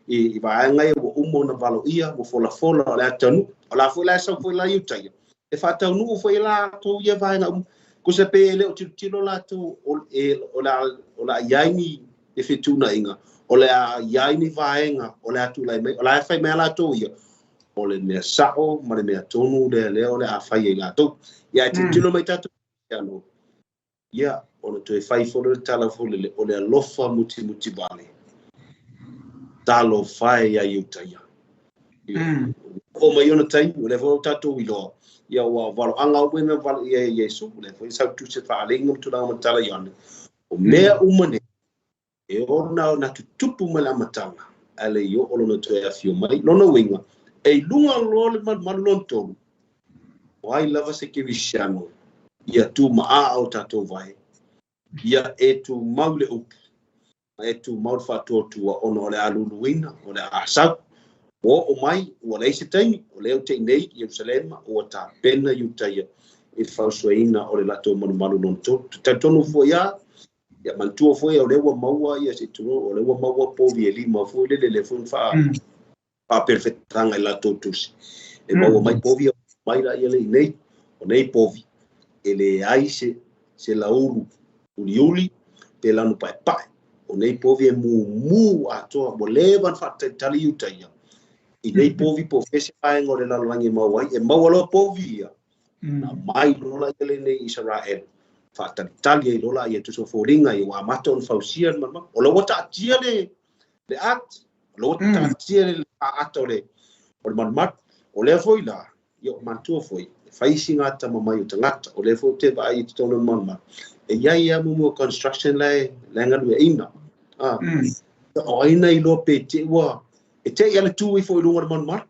i vaega ia ua uma ona valoia, ua folafola o le a taunuu. O la foi la e sau foi la i uta ia, e faataunuu foi e latou ia vaega uma. Tusa pe e le o tilotilo latou o le a i ai ni fetuunaiga, o le a i ai ni vaega o le a tulai mai, o la e fai mai latou ia, o le mea sa'o ma le mea tonu lea lea o le a fai ai latou. Ia ae tilotilo mai tatou ano, ia ona toe fai foi le tala foi lele, o le alofa mutimuti vale, talofa e ia Iuta ia. O mai ona taimi, o lea foi o tatou iloa, ia ua valoaga uma na valo ia e Iesu, o lea foi sau tusi faaaliga ma tulaga ma tala Ioane. O mea uma nei, e ona na tutupu mai le amataga, ae le i oo lona toe afio mai. Lona uiga, e i luga loa le malumalu lona tolu, o ai lava se kerisiano, ia tumaa o tatou vae, ia e tumau le upu, ma e tumau le faatuatua ona o le a luluina, o le a sau. Ua oo mai, ua leai se taimi, o lea ou te i nei i Ierusalema, ua tapena Iutaia i le fausuaina o le latou malumalu lona tolu. Talitonu foi lava, ia manatua foi o lea ua maua ia se tulou, o lea ua maua povi e lima foi lele, lea foi na faaperefetaga i latou tusi. E maua mai povi mai la ia le i nei, o nei povi, e leai se laulu uliuli pe lanu paepae. O nei povi e mumu atoa, ua leva ona faatalitali Iutaia i nei povi po o fea se vaega o le lalolagi e maua ai, e maua loa povi ia, na mai loa la ia lenei Isaraelu, faatalitali ai loa la ia tusa o foliga ia ua amata ona fausia le malumalu. O la ua taatia le art, o la ua taatia le ata o le malumalu. O lea foi la, ia o manatua foi, e fai isi gata mamai o tagata, o lea foi ou te vaai i totonu o le malumalu, e i ai lava mo construction la e galueaiina. O ai na iloa pe te ua, e te i ale tu ifo i luga o le malumalu.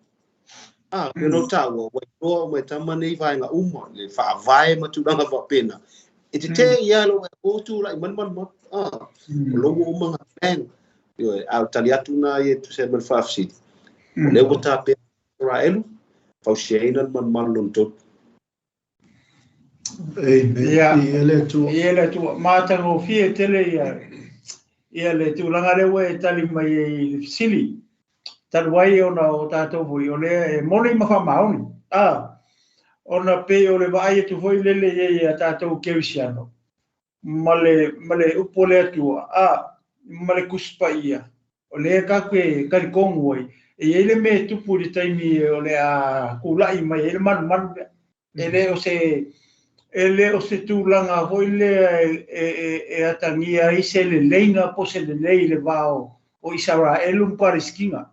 Pe no taua, ua iloa o mai tama nei vaega uma, le faavae ma tulaga faapena. E te te ia lo e o tu lai malumalu. O lo ua uma ngā plan. A o tali atu nā ia tu se ma le faafesili. O lea ua tapena Israelu, fausiaina le malumalu lona tolu. Amen. Ia. Ia le Atua. Ia le Atua. Matagofie tele ia le tulaga lea ua e tali mai ai i le fesili. Talu ai ona o tatou foi, o lea e moni ma faamaoni. Ona pei o le vaai atu foi lele ia ia tatou Kerisiano, ma le upu o le Atua, ma le Tusi Paia, o lea tatou te talitonu ai, e i ai le mea e tupu i le taimi o le a tula'i mai ai le malumalu lea. E le o se tulaga foi lea e atagia ai se leleiga po se lelei i le va o Isaraelu ma Palesitina.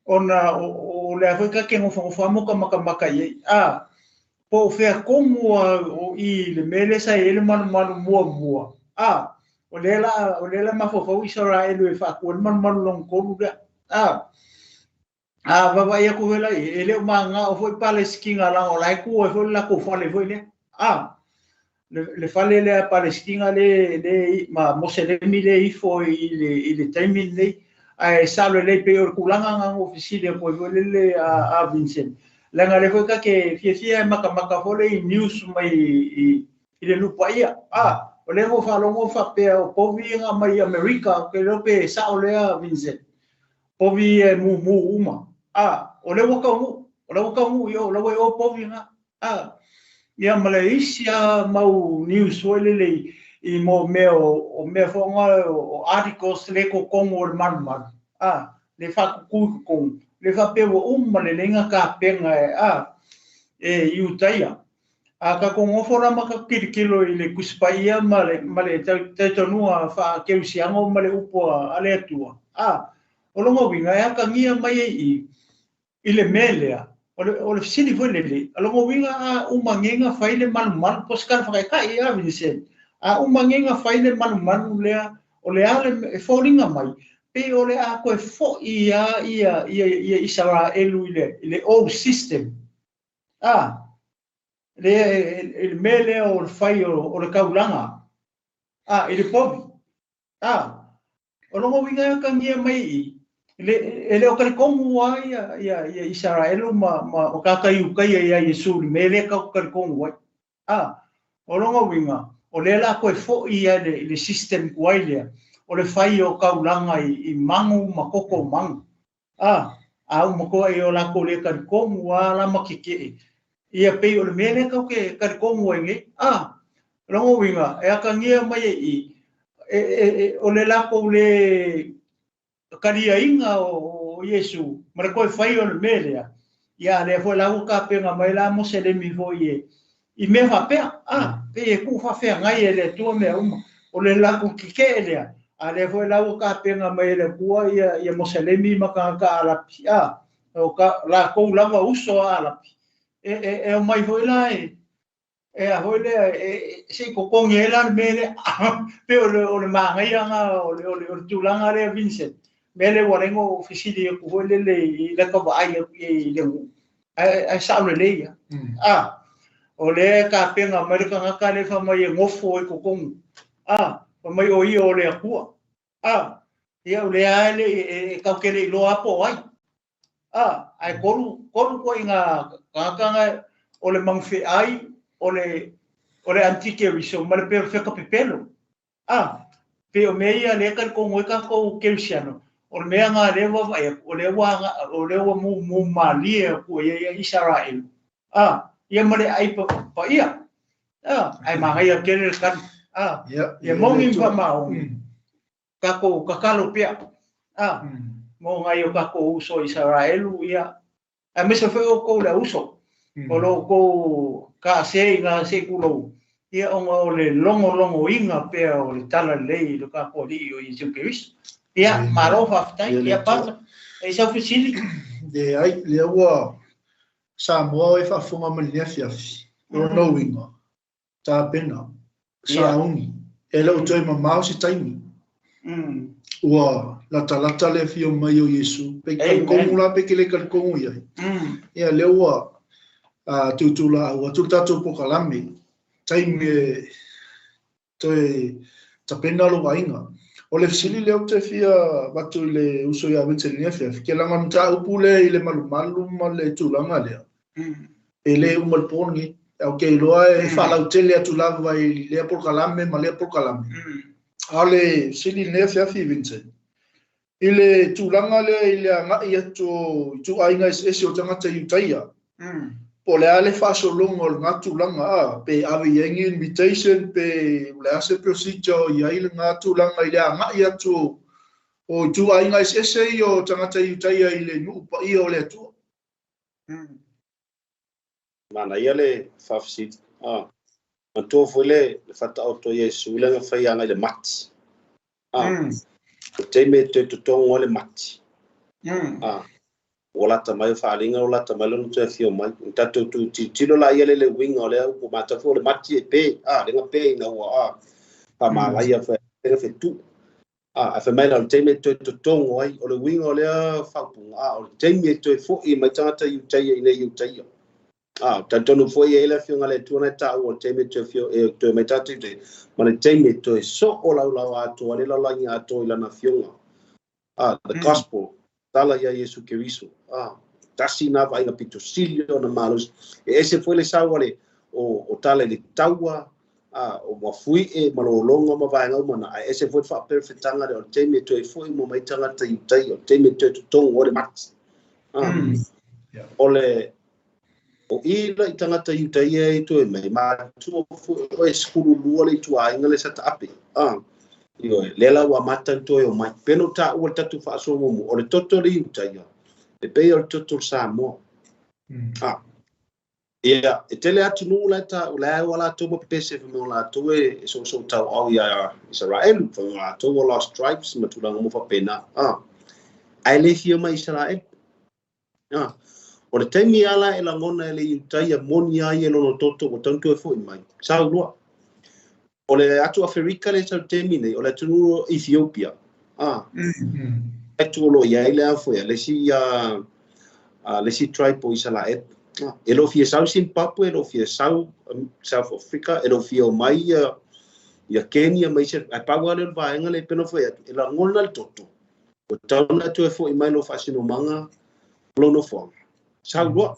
Ona o lea foi tatou te nofonofo lava ma matamata i ai. Po o fea tonu a o i i le mea lea sa i ai le malumalu muamua, a, o lea la, o lea la mafaufau Isaraelu e faatu ai le malumalu lona tolu lea. A, a vaavaai atu foi la i ai, e le o manao foi Palesitina leaga o la e tu ai foi le latou fale foi lea. A, le fale lea a Palesitina le, le, ma Moselemi le ifo i le taimi lenei. Ae sao lelei pei o le tulaga na ou fesili atu ai foi lele a Vincent. Leaga lea foi ta te fiafia e matamata foi lea i news mai i le nuu paia. A, o lea na ou faalogo faapea o povi ia na aumai i Amerika, ou te le iloa pe sao lea Vincent. Povi ia e mumu uma. A, o lea ua taunuu, o lea ua taunuu i o, o la ua i o povi na. A, ia ma le isi lava mau news foi lele i mo mea o mea foi na o articles le totonu o le malumalu, a, le faatutu i totonu, le faapea ua uma lelei na tapena e, a, e Iutaia. A tatou nofo la ma tatou tilotilo i le Tusi Paia ma le, ma le talitonuga faa-kerisiano ma le upu a le Atua, a, o lona uiga e atagia mai ai i i, I le mea lea, o le fesili foi lele, o lona uiga a uma nei na fai le malumalu, po o se tala faataitai a Vincent, a uma nei na fai le malumalu lea, o le a le, e foliga mai, pei o le a toe foi lava ia Isaraelu i le old system, a, lea, i le mea lea o le fai o le taulaga, a, i le povi. A, o lona uiga e atagia mai i i, le, e le o talitonu lava ia, ia, ia Isaraelu ma, ma o tagata Iutaia iā Iesu i le mea lea tatou te talitonu ai. A, o lona uiga, o lea o le a toe foi ia i le system tuai lea, o le fai o taulaga i, i magu ma toto magu. A, a uma koa i o lakou le talitonu a la ma kekeʻe. Ia pei o le mea lea tatou te talitonu ai nei. A, o lona uiga, e atagia mai ai i, e, e, e, o le lakou le kaliaina o Iesu ma le toe fai o le mea lea, ia a lea foi la ua tapena mai la Moselemi foi e, i mea faapea, a, pei e tuufaafeagai e le Atua mea uma. O le latou kekeʻe lea, a lea foi la ua tapena mai e le Atua ia, ia Moselemi ma tagata Arapi, a, o ka, latou lava uso a Arapi, e, e, e omai foi la e, e a foi lea, e, e, se i totogi ai la le mea lea. Pei o le, o le manaia na o le, o le, o le tulaga lea, Vincent. Mea lea ua ala ai ona ou fesili atu foi lele i lata vaai atu i ai i le nuu. Ae, ae sao lelei ia. A, o lea e tapena mai le tagata lea fai mai e nofo i totonu. A, fai mai o ia o le Atua. A, ia o lea lava e le i, e tatou te le iloa lava po o ai. A, ae tolu, tolu ituaiga tagata na, o le magufeai, o le, o le antikeriso ma le perofeta pepelo. A, pei o mea ia lea e talitonu ai tatou kerisiano, o le mea na lea e vaavaai atu, o lea ua o lea ua mumu malie atu ai ia Isaraelu, a, ia ma le ai paia, a, ae manaia tele le tali, a, ia moni ma faamaoni, tatou tatalo pea, a, mo nai o tatou uso Isaraelu, ia, aemaise foi outou le auso, o lo outou kaase i ngā se i tulou, ia ona o le logologoina pea o le talalelei i lo tatou Alii o Iesu Keriso. Ia, malo faafetai. Ia, Pastor, e i sau fesili? Leai, lea ua Samoa e faafofoga mai i lenei afiafi, o lona uiga, tapena, sauni, e le o toe mamao se taimi. Ua latalata le afio mai o Iesu, pe talitonu la pe ke le talitonu i ai. Ia lea ua tūtūlaau atu le tatou pokalame, taimi e toe tapena lou aiga. O le fesili lea ou te fia avatu i le uso ia Vincent i lenei afiafi, ke laga o le mataupu lea i le malumalu ma le tulaga lea, e le uma i le po lenei. Ou te iloa e faalautele atu lava i lea polokalame ma lea polokalame. A o le fesili i lenei afiafi Vincent, i le tulaga lea i le agai atu o ituaiga eseese o tagata Iutaia, po o le a le faasologa o lena tulaga, a, pe ave i ai ni invitation, pe o le a se procedure o i ai lena tulaga i le agai atu o ituaiga eseese ia o tagata Iutaia i le nuu paia o le Atua. Manaia le faafesili. A, manatua foi le faataoto o Iesu i lana fai agai i le mati. A, o le taimi e toe totogo ai le mati. A, Ua lata mai o faaaliga ua lata mai lona toe afio mai. O tatou tu tilotilo la ia le le uiga o lea upu matau foi o le mati e pe, a, le ga pe ina ua a, faamalaia foi le fetu. A, ae fai mai la o le taimi e toe totogo ai, o le uiga o lea faaupuga, a, o le taimi e toe fo'i mai tagata Iutaia i inei i Iutaia. A, talitonu foi e i ai le Afioga a le Atua na e taua o le taimi e toe afio, e toe mai tagata Iutaia, ma le taimi e toe soo laulau atoa ai le lalolagi atoa i Lana Afioga. A, the gospel, tala iā Iesu Keriso. A, tasi nā vaaiga pito sili ona malosi. E ese foi le sau a le, o, o tala i le taua, a, o mafuie ma lologa ma vaega uma na, ae ese foi le faaperefetaga lea o le taimi e toe foi uma mai tagata i utai, o le taimi e toe totogo ai le mati. A, o le, o i la i tagata i uta ia e toe mai, matua foi oe 12 le ituaiga le sa taape. A, ioe, lea la ua amata ona toe omai. Pei ona ou taua i le tatou faasoa muamua, o le toto le i uta ia, e pei o le toto o le Samoa. A, ia, e tele atunuu la e taua, la e ua latou ma pepese fai mai o latou e soosoo tauau iā Isaraelu, fai mai o latou ua lost tribes ma tulaga uma faapena. A, ae le fia mai Isaraelu. A, o le taimi lava la e lagona e le Iutaia moni a ia i lona toto ua tau toe foi mai, sau loa. O le atu Aferika lea e sau i le taimi nei, o le atunuu o Ethiopia. A, atu o lo o i ai le a foi a le isi, a, le isi tribe o Isalaelu. A, e le o fia sau Zimbabwe, e le o fia sau South Africa, e le o fia omai ia, ia Kenya ma isi, ae pau lava lea o le vaega lea e pei ona fai atu, e lagona le toto. Ua tatau ona toe foi mai lou faasinomaga ma lou nofoaga. Sau loa.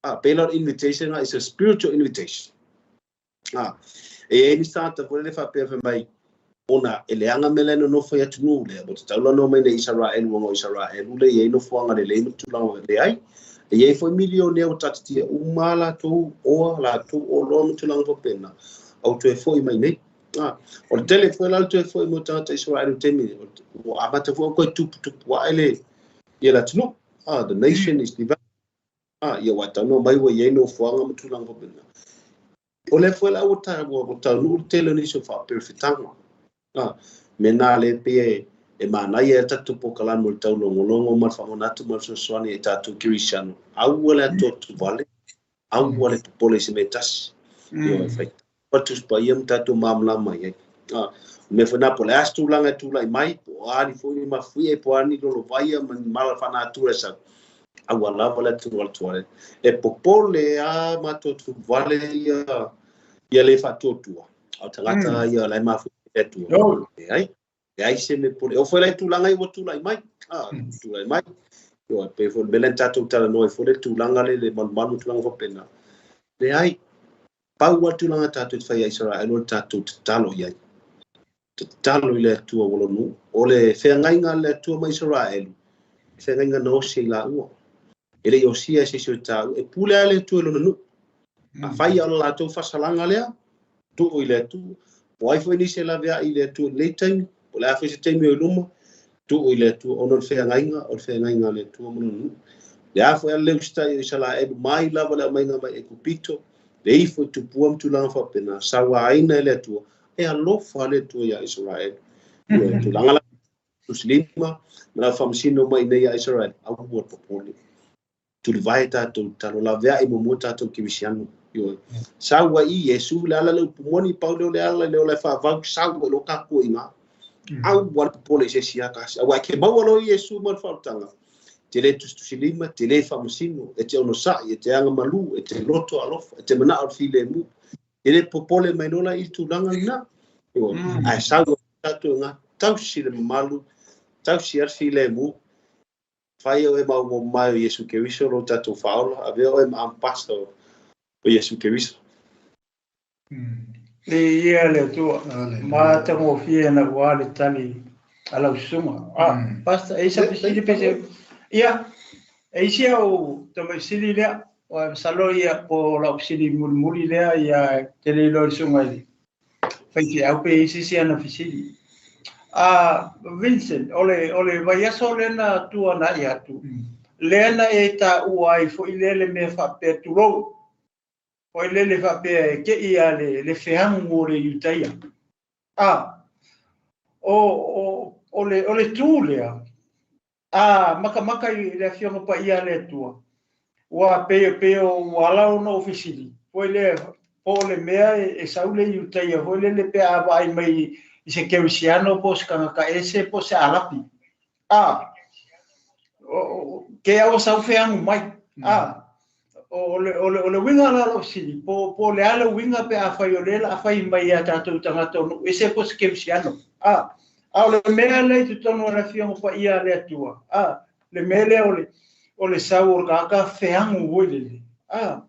A, pei la o le invitation lena, it's a spiritual invitation. A, e i ai nisi tagata foi lele faapea fai mai, ona e leaga mea la e nonofo i atunuu lea, ua tatau la ona omai nei i Isaraelu ona o Isaraelu lea e i ai nofoaga lelei ma tulaga leai. E i ai foi milionea ua taatitia uma a latou oa, latou oloa ma tulaga faapena, a ua toe foi mai nei. A, o le tele foi la o le toe foi mai o tagata Isaraelu i le taimi nei, ua amata foi ona toe tuputupu ae le, ia le atunuu. A, the nation is developing. A, ia ua talanoa mai ua i ai nofoaga ma tulaga faapena. O lea foi la ua ta, ua, ua taunuu le tele o nisi o faaperefetaga. A, mea na lea pei e, e manaia ai le tatou polokalame o le taulogologo ma le faamanatu ma le fesoasoani i tatou kerisiano, aua le atoatuvale, aua le popole i se mea e tasi. Ioe, fai le Tusi Paia ma tatou malamalama i ai. A, o le mea foi lena, po o le a se tulaga e tulai mai, po o a ni foi ni mafuie, po o a ni lolovaia ma ni mala faanatura e sau, aua lava le atualu. E popole a matuatuvale ia, ia le faatuatua, a o tagata ia la e mafuie i le Atua. Leai. Leai se mea popole. E oo foi la i tulaga ia ua tulai mai, a, tulai mai. Ioe, pei foi o le mea lea na tatou talanoa ai foi le tulaga lea i le malumalu ma tulaga faapena. Leai, pau lava le tulaga tatou te fai ia Isaraelu o le tatou tatalo i ai. Tatalo i le Atua ua lona nuu. O le feagaiga a le Atua ma Isaraelu, e feagaiga na osi ai laua. E le i osia e se isi o taua. E pule lava le Atua i lona nuu. Afai lava o le latou faasalaga lea, tuu i le Atua. Po o ai foi nisi e laveai i le Atua i lenei taimi, po o le a foi se taimi o i luma, tuu i le Atua, ona o le feagaiga, o le feagaiga a le Atua ma lona nuu. Le a foi a le usitai o Isalaelu mai lava le aumaiga mai Ekupito, le ifo i tupua ma tulaga faapena, sauaina e le Atua, e alofa le Atua iā Isaraelu. Ioe, tulaga la Tusilima, ma lau faamasino mai iinei iā Isaraelu, aua le popole. Tulivae tatou tatalo, laveai muamua tatou kerisiano. Ioe. Sau ai i Iesu le ala le upu moni, pau lea o le ala le ola e faavau, sau ai loa tatou i ina. Aua le popole i se isi a tasi. Aua e te maua loa i Iesu ma le faaolataga, e te le tusitusilima, e te le faamasino, e te onosai, e te agamalu, e te loto alofa, e te manao i le filemu. E le popole mai loa la i le tulaga lena. Ioe. Ae sau ai tatou i ina, tausi le mamalu, tausi lava le filemu, Fai oe ma uo mai o Iesu Keriso lo tatou Faaola, avea oe ma ambassador o Iesu Keriso. Viia le Atua, matagofie ana ua le tali a lau susuga. Ah, Pastor, e i sa fesili pe se... Ia, e isi au tamai fesili lea, ua masalo ia po o lau fesili mulimuli lea, ia te le iloa i le susuga i le faifeau pe i ai se isi ana fesili. A Vincent, o le, o le vaiaso lea na tuanai atu, lea na e taua ai foi lea le mea faapea, tulou, foi lele faapea e te i a le, le feagu o le Iutaia. A, o, o, o le, o le tu lea, A makamaka i le Afioga Paia a le Atua, ua pei pei ua ala ona ou fesili foi lea, po o le mea e sau le Iutaia foi lele pe a vaai mai i se Kerisiano po o se tagata ese po o se Arapi. A ke au sau feagu mai. A o le o le o le uiga la o lau fesili, po o le a le uiga pe afai o lea o le a fai mai ia tatou tagata o nuu ese po o se kerisiano. A a o le mea lea i totonu o le Afioga Paia a le Atua, a le mea lea o le o le sau o le tagata feagu foi lele, a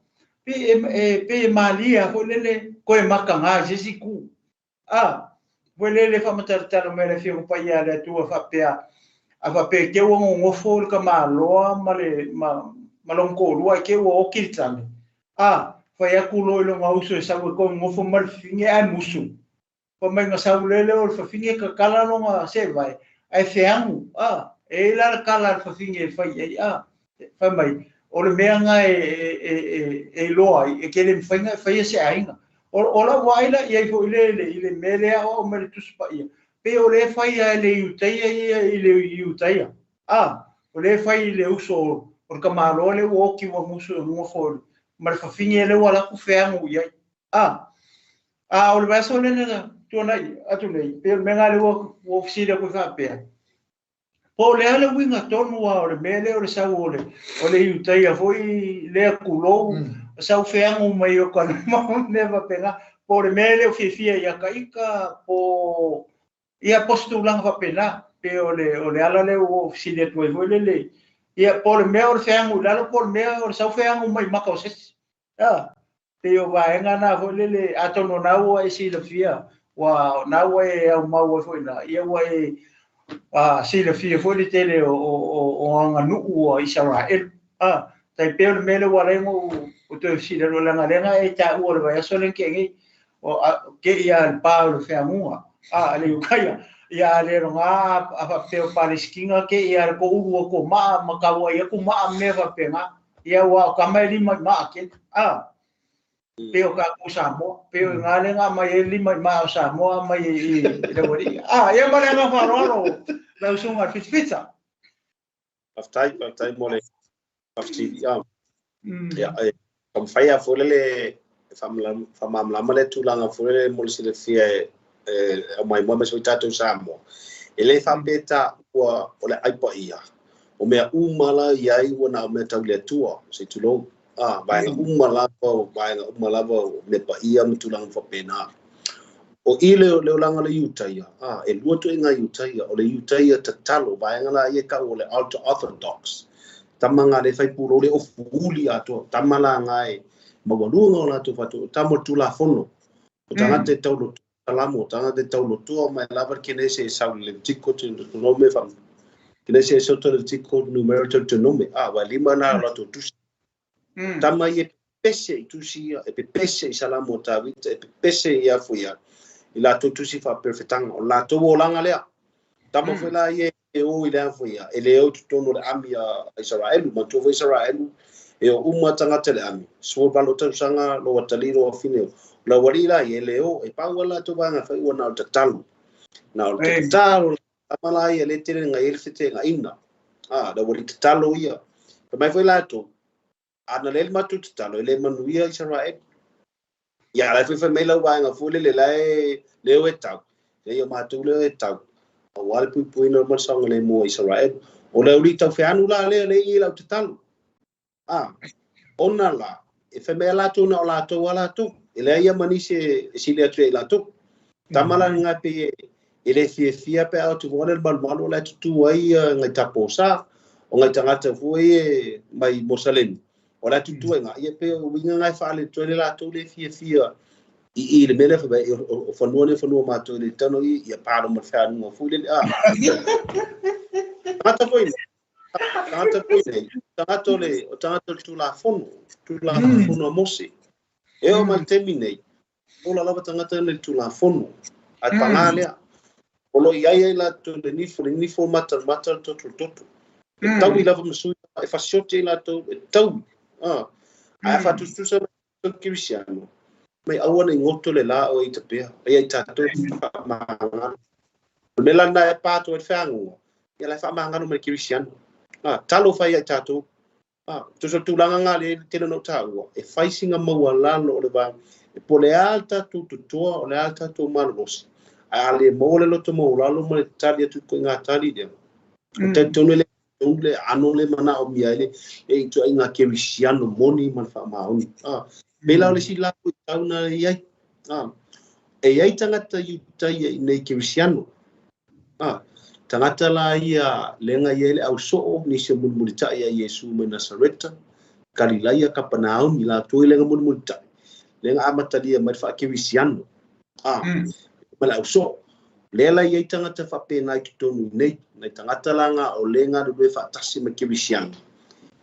pe e pe e malie lava foi lele toe mataga i se isi itu. A, foi lele faamatalatala mai le Afioga Paia a le Atua faapea, a faapea e te ua nonofo le tamaloa ma le ma, ma lona toalua ae te ua oti le tane. A, fai atu loa i lona uso e sau e toe nonofo ma le fafine ae musu. Fai mai na sau lele o le fafine tatala lona seevae ae feagu. A, e i ai la le tala a le fafine e fai i ai. A, fai mai, o le mea lena e iloa ai, e te le mafai ona e faia se aiga. O lau vaai la i ai foi i le mea lea aoao mai le Tusi Paia, pei o lea e fai lava e le Iutaia ia i le Iutaia. A, o lea e fai i le uso o le tamaloa lea ua oti ua musu e nofo ma le fafine lea ua alu atu feagu i ai. A, a o le vaiaso lea na tuanai atu nei, pei o le mea lena lea ua ou fesili atu ai faapea, Po o le a le uiga tonu lava o le mea lea o le sau o le, o le Iutaia foi lea tulou, sau feagu mai o ka luma mea faapena. Po o le mea lea o fiafia ia ta ita, po ia po o se tulaga faapena. Pe o le, o le ala lea ua ou fesili atu ai foi lele, ia po o le mea o le feagu i lalo, po o le mea o le sau feagu mai maka o se isi. A, pei o vaega na foi lele, atonu o na ua e silafia, ua na ua e aumau ai foi na, ia ua e silafia foi le tele o aganuu a Isaraelu. A, tai pei o le mea lea ua ala ai ona ou toe fesili atu, leaga lea na e taua i le vaiaso lea na tea nei, o ke ia le pa o le feaguga, a le Iukaia, ia a le loga a faapea o Palesitina ke ia le toulu o ko maa ma tauai atu maa mea faapena. Ia aua o tama e lima i maa tele. A, pei o tatou Samoa, pei o i ina lea na aumai ai le lima i maa o Samoa aumai i le aualii. A, ia ma le agaga faaaloalo lau susuga i le Fitafita. Faafetai, faafetai mo le faafesili. Ia, e taumafai lava foi lele e faamalamalama le tulaga foi lele mo le silafia e aumai mo aemaise foi tatou Samoa. E le faapea taua o le ai paia, o mea uma la i ai ua na o mea tau i le Atua, se i tulou. A, vaega uma lava, o vaega uma lava o mea paia ma tulaga faapena. O i le le olaga o le Iutaia, a, e lua ituaiga Iutaia, o le Iutaia tatalo, vaega la ia e tau o le Ultra Orthodox, tama nga le fai pulou le ofu uli atoa, tama la nga e maualuga o latou faatu, o tama o le Tulafono, o tagata e taulotoa Salamo, o tagata e taulotoa mai lava le Kenese e sau i le Levitiko, Deuteronome, fa, Kenese e soto Levitiko, Numera, Deuteronome, a, ua e lima na o latou tusi. Tama ia e pepese i tusi ia, e pepese i Salamo o Tavita, e pepese i a foi ia, i latou tusi faaperefetanga, o latou olaga lea. Tama foi la ia e o i le a foi ia, e le o i totonu o le ami a Isaraelu, manatua foi Isaraelu, e o uma tagata i le ami, 18 tausaga, lou atalii, lou afine, o lau alii la ia, e le o, e pau lava latou vaega e fai ua na o le tatalo, na o le tatalo, tama la ia, le tele na i ai le feteenaiga, a, lau alii tatalo ia. Fai mai foi latou, a na leai le matou tatalo, e le manuia Isaraelu. Ia, la e foi fai mai lau vaega foi lele, la e leo e tau, leai o matou leo e tau, aua le puipuiina ma le saogalemu o Isaraelu. O le aualii taufeanu la lea, lea e i lau tatalo. A, ona la, e fai mai a latou na o latou a latou, e leai ia ma nisi e sili atu ia i latou. Tama la lena pei e le fiafia pe a o atu le malumalu o la e tutū ai ngai taposa, o ngai tagata foi e mai Mosalemi, o la e tutū ai ngā, ia pei o uiga nga e faaletonu ai le latou le fiafia i le mea lea fai mai, o fanua nei o fanua matou e le tano i ia palo ma le fealuga foi lele, a. Tagata foi nei, tagata foi nei, tagata o le, o tagata o le Tulafono, Tulafono a Mose. E oo mai le taimi nei, ola lava tagata nei i le Tulafono, ae pagā lea, o lo o i ai ai latou le nifo, le nifo mata le mata, le toto le toto. E taui lava ma sui e fasioti ai latou, e taui. Ae a faatusatusa mai le Kerisiano, mai aua ne i goto le la o e ita pea, ia i tatou e faamagalo. O le mea la lena e pa atu ai le feaguga, Ia la e faamagalo ma le kerisiano. Talofa e ia i tatou. Tusa o le tulaga lena lea e tele ona ou taua, e fai sina maualalo o le va, e po o le a le tatou totoa, o le a le tatou malolosi, ae a le maua le loto maualalo ma le tali atu i ituaiga tali lea, ou te talitonu e le tonu le ano le manaomia ai le ituaiga kerisiano moni ma le faamaoni. Pei la o le isi latou i tau na i ai. E i ai tagata Iutaia i inei kerisiano. Tagata la ia lea na i ai le ausoo, nisi o mulimulitai ia Iesu mai Nasareta, Kalilaia, Kapanaumi, latou ia lea na mulimulitai, lea na amatalia mai le faakerisiano, ma le ausoo. Lea la i ai tagata faapena i totonu i inei, nai tagata la na o lea e galulue faatasi ma kerisiano,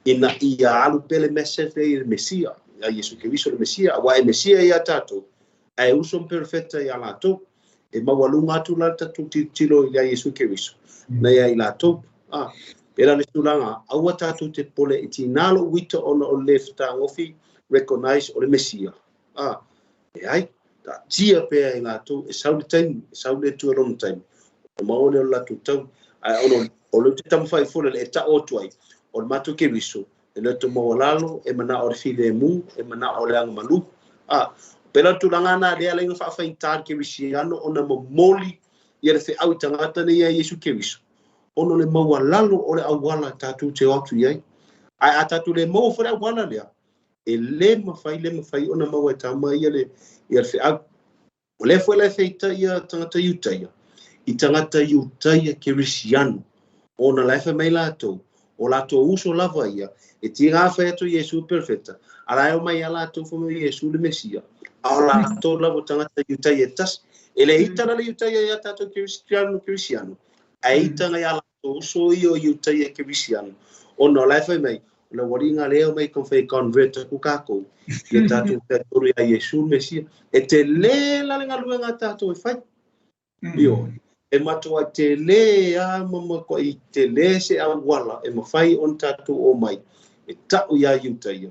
ina ia alu pea le message lea i le Mesia, ia Iesu Keriso le Mesia, aua e Mesia ia tatou, ae uso ma perofeta ia latou. E maualuga atu la le tatou tilotilo ia Iesu Keriso, na ia i latou. Pei la o le tulaga, aua tatou te pole i tiga lou ita ona o le le fetagofi recognize o le Mesia. Leai, taatia pea i latou, e sau le taimi, e sau le Atua i lona taimi, ona maua lea o le latou taui. Ae ona o lea ou te taumafai foi le e tau atu ai, o le matou Keriso, e loto maualalo, e manao le filemu, e manao le agamalu. Pei la o le tulaga lena lea e ala ai ona faafaigata le kerisiano ona momoli ia le feau i tagata nei ia Iesu Keriso, ona o le maualalo o le auala tatou te o atu i ai. Ae a tatou le maua foi le auala lea, e le mafai, le mafai ona maua e tama ia le, ia le feau. O lea foi la e feita ia tagata Iutaia i tagata Iutaia Kerisiano, ona la e fai mai latou, o latou uso lava ia, e tiga fai atu Iesu e perofeta, a la e omai a latou fai mai Iesu le Mesia, a o latou lava o tagata Iutaia e tasi. E le ita la le Iutaia ia tatou Kerisiano, Kerisiano, ae ita ngai a latou uso ia o Iutaia Kerisiano, ona o la e fai mai, O le aualiiga lea e omai taumafai e convert atu tatou ia tatou taitolu ia Iesu le Mesia. E tele la le galuega a tatou e fai. Ioe. E matuai tele lava ma matuai tele se auala e mafai ona tatou omai e tau ia Iutaia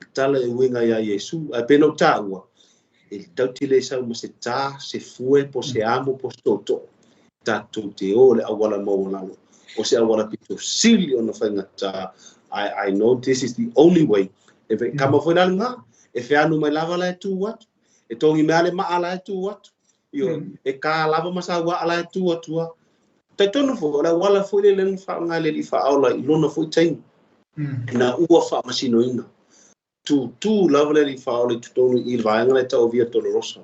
le tala e uiga ia Iesu. Ae pei ona ou taua, e tatou te le sau ma se ta, se fue, po o se amo, po o se tootoo. Tatou te o i le auala maualalo, o se auala pito sili ona faigata. I know this is the only way. E kama foi la lena, e feanu mai lava la e tu atu, e togi mai lava le maa la e tu atu, ioe, e ka lava ma sau aa la e tu atu lava. Talitonu foi, o le auala foi lea na faaaoga e le Alii Faaola i lona foi taimi, ina ua faamasinoina. Tūtū lava le Alii Faaola i totonu i le vaega lea e tau o Via Dolorosa,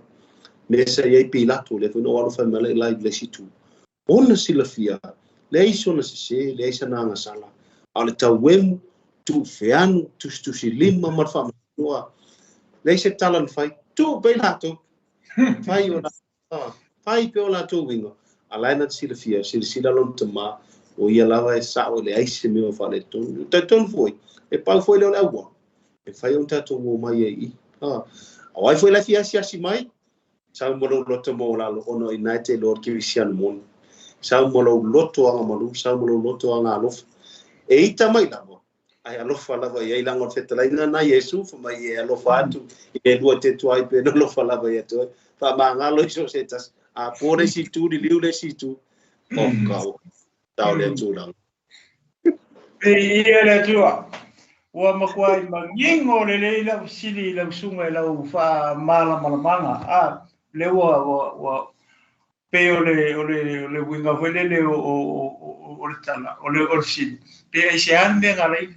mea sa i ai Pilato, lea foi na ou alo fai mai ai la i le isi itu. Ona silafia, leai sona sesē, leai sana agasala, a o le tauemu, tuufeanu, tusitusilima ma le faamasinoa, leai se tala na fai, tuu pea i latou, fai o Fai pea o latou uiga, a la e na te silafia, silasila lona tama, o ia lava e sao e leai se mea o faaletonu. E talitonu foi, e pau foi lea o le auala, e fai ona tatou o mai ai i i. A o ai foi la e fia asiasi mai, sau ma lou loto maualalo, ona o i ina e te iloa le kerisiano moni. Sau ma lou loto agamalu, sau ma lou loto agaalofa. E ita mai lava, Ae alofa lava i ai, leaga o le fetalaiga na Iesu, fai mai e alofa atu i le Atua te tuai pe na alofa lava ia te oe. Faamagalo i so o se tasi. A po le isi itu, liliu le isi itu. Oh, kau, tau lea tulaga. Viia le Atua. Ua matuai manino lelei lau fesili i lau susuga i lau faamalamalamaga. A, lea ua, ua, ua pei o le, o le, o le uiga foi lele o, o, o, o le tala, o le, o le fesili, pe aisea le mea na ala ai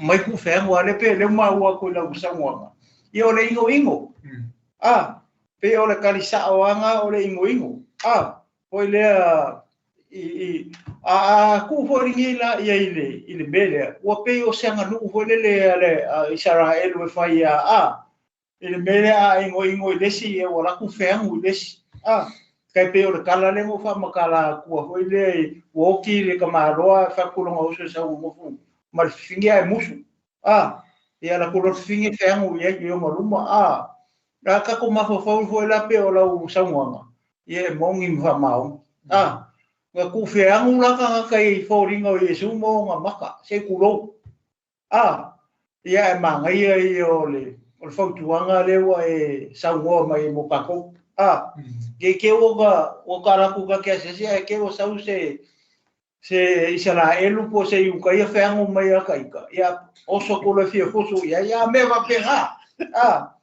mai ku feaga a le pe lea ua maua atu i lau saunoaga, ia o le inoino. A, pei o le tali sa'o lava o le inoino. A, foi lea i, i, a, a tuu foi lenei la ia i le, i le mea lea, ua pei o se aganuu foi lele a le a Isaraelu e fai a, a, I le mea lea a inoino i le isi, ia ua alu atu feagu i le isi. A, tai pei o le tala lea na ou faamatala atua foi lea i, ua oti le tamaloa e fai atu lona uso e sau nofo ma le fafine ae musu. A, ia alu atu loa le fafine feagu i ai i ona luma. A, a tatou mafaufau foi la pei o lau saunoaga, ia e moni ma faamaoni. A, na tuu feagu la tagata i foliga o Iesu ma ona maka, se i tulou. A, ia ae manaia ia o le, o le fautuaga lea ua e saunoa mai ai mo tatou. A, ne i te ua ua ta alu atu ta te asiasi ae te ua sau se, Se Isaraelu po o se Iukaia feago mai ia ka ika, ia oso atu loa e fia fusu i ai, a mea faapena. A,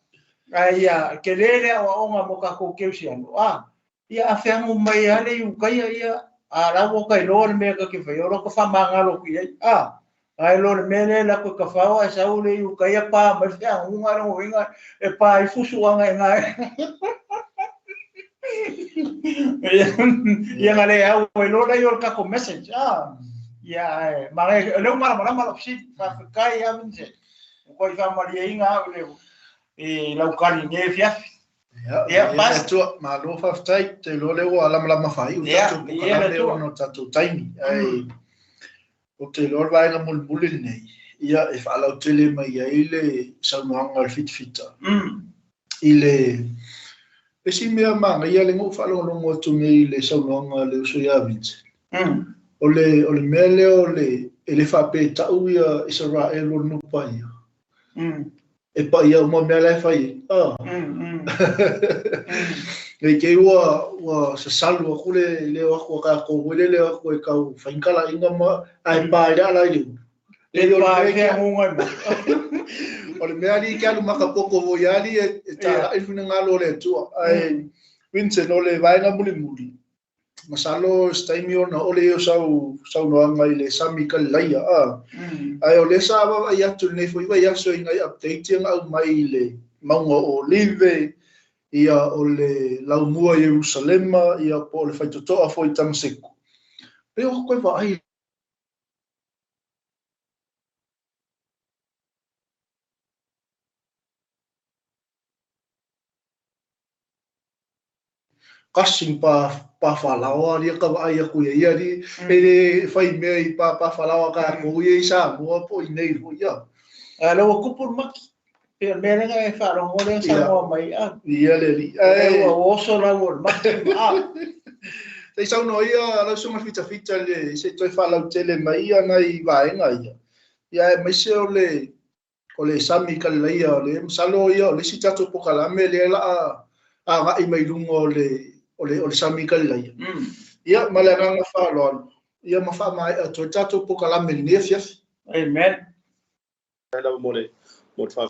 ae ia tele le aoaoga mo tatou kerisiano, a, ia a feago mai lava le Iukaia, ia, a la ua ta iloa le mea ta te faia, o la ta faamagalo atu i ai, a, ae lo le mea lea e alu atu e tafao ae sau le Iukaia pa mai le feaguga, lona uiga e pa ai fusuaga i ina. Ia na le au ai loa lea o le tatou message. Ah, ia ae manaia o lea ua malamalama lau fesili. Faafetai lava Vincent. Ua toe faamalieina au i le i lau tali i lenei afiafi. Ia, ia Atua, malo faafetai. Ou te iloa o lea ua lamalama faaiu le tatou polokalame ona o le tatou taimi. Ae ou te iloa o le vaega mulimuli lenei, ia e faalautele mai ai le saunoaga a le fitafita i le isi mea manaia lea na ou faalogologo atu nei i le saunoaga a le uso ia Vincent. O le, o le mea lea o le, e le faapea e tau ia Isaraelu o le nuu paia. E paia uma mea la e fai ai. Ah. Nei te i ua, ua sasalu atu le leo atu a tatou foi le leo atu e tau fai ni talaiga ma, ae pa ai le ala i le ulu. E pa ai feaguga i mea. O le mea alii ke alu makapoto foi alii e talai le finagalo o le Atua. Ae Vincent, o le vaega mulimuli, Masalo se taimi ona ole ia o sau saunoaga i le sami Kalilaia, a. Ae o lea sa vaavaai atu i lenei foi vaiaso i nai update ia na aumai i le mauga o Olive, ia o le laumua i Ierusalema, ia po o le faitotoa foi i Tamaseko. Pei ua toe vaai Kasi pa pāwhalaoa lia ka vaai aku ia ia li e le fai mea i pa pāwhalaoa kākou ia i Samoa po i nei foi ia. A lea ua tupu le maki. Pei o le mea lea na e faalogo lea saunoa mai a. Ia le alii. O lea ua oso lau o le maki ma a. Se i saunoa ia lau susuga Fitafita i le se i toe faalautele mai ia nai vaega ia. Ia aemaise o le o le sami Kalilaia, o le masalo ia o le isi tatou polokalame lea la a agai mai luga o le o le o le sami Kalilaia. Ia ma le agaga faaaloalo, ia ma faamaea atu ai le tatou polokalame i lenei afiafi. Amen. Faafetai lava mo le mo le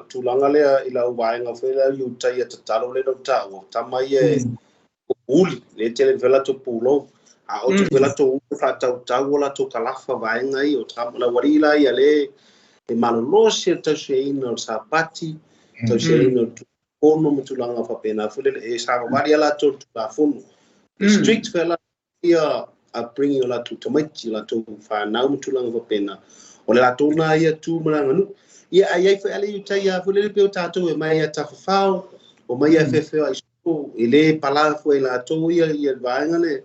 tulaga lea i lau vaega foi lea Iutaia tatalo lea na ou taua, tama ia e uli, lea e tele ina fai latou pulou, a oto foi latou uli faatautau o latou kalafa vaega ia, o tama, lau alii la ia lea e malolosi le tausiaina o le Sapati, tausiaina o le Tulafono ma tulaga faapena foi lele, e savavali lava latou i le Tulafono. E strict foi latou ia upbringing o latou tamaiti, o latou fanau ma tulaga faapena. O le latou na ia tu ma le aganuu. Ia, ae i ai foi lava le Iutaia foi lele pei o tatou e omai ia tafafao, omai ia feofeoai soo, e le pala fua i latou ia ia le vaega lea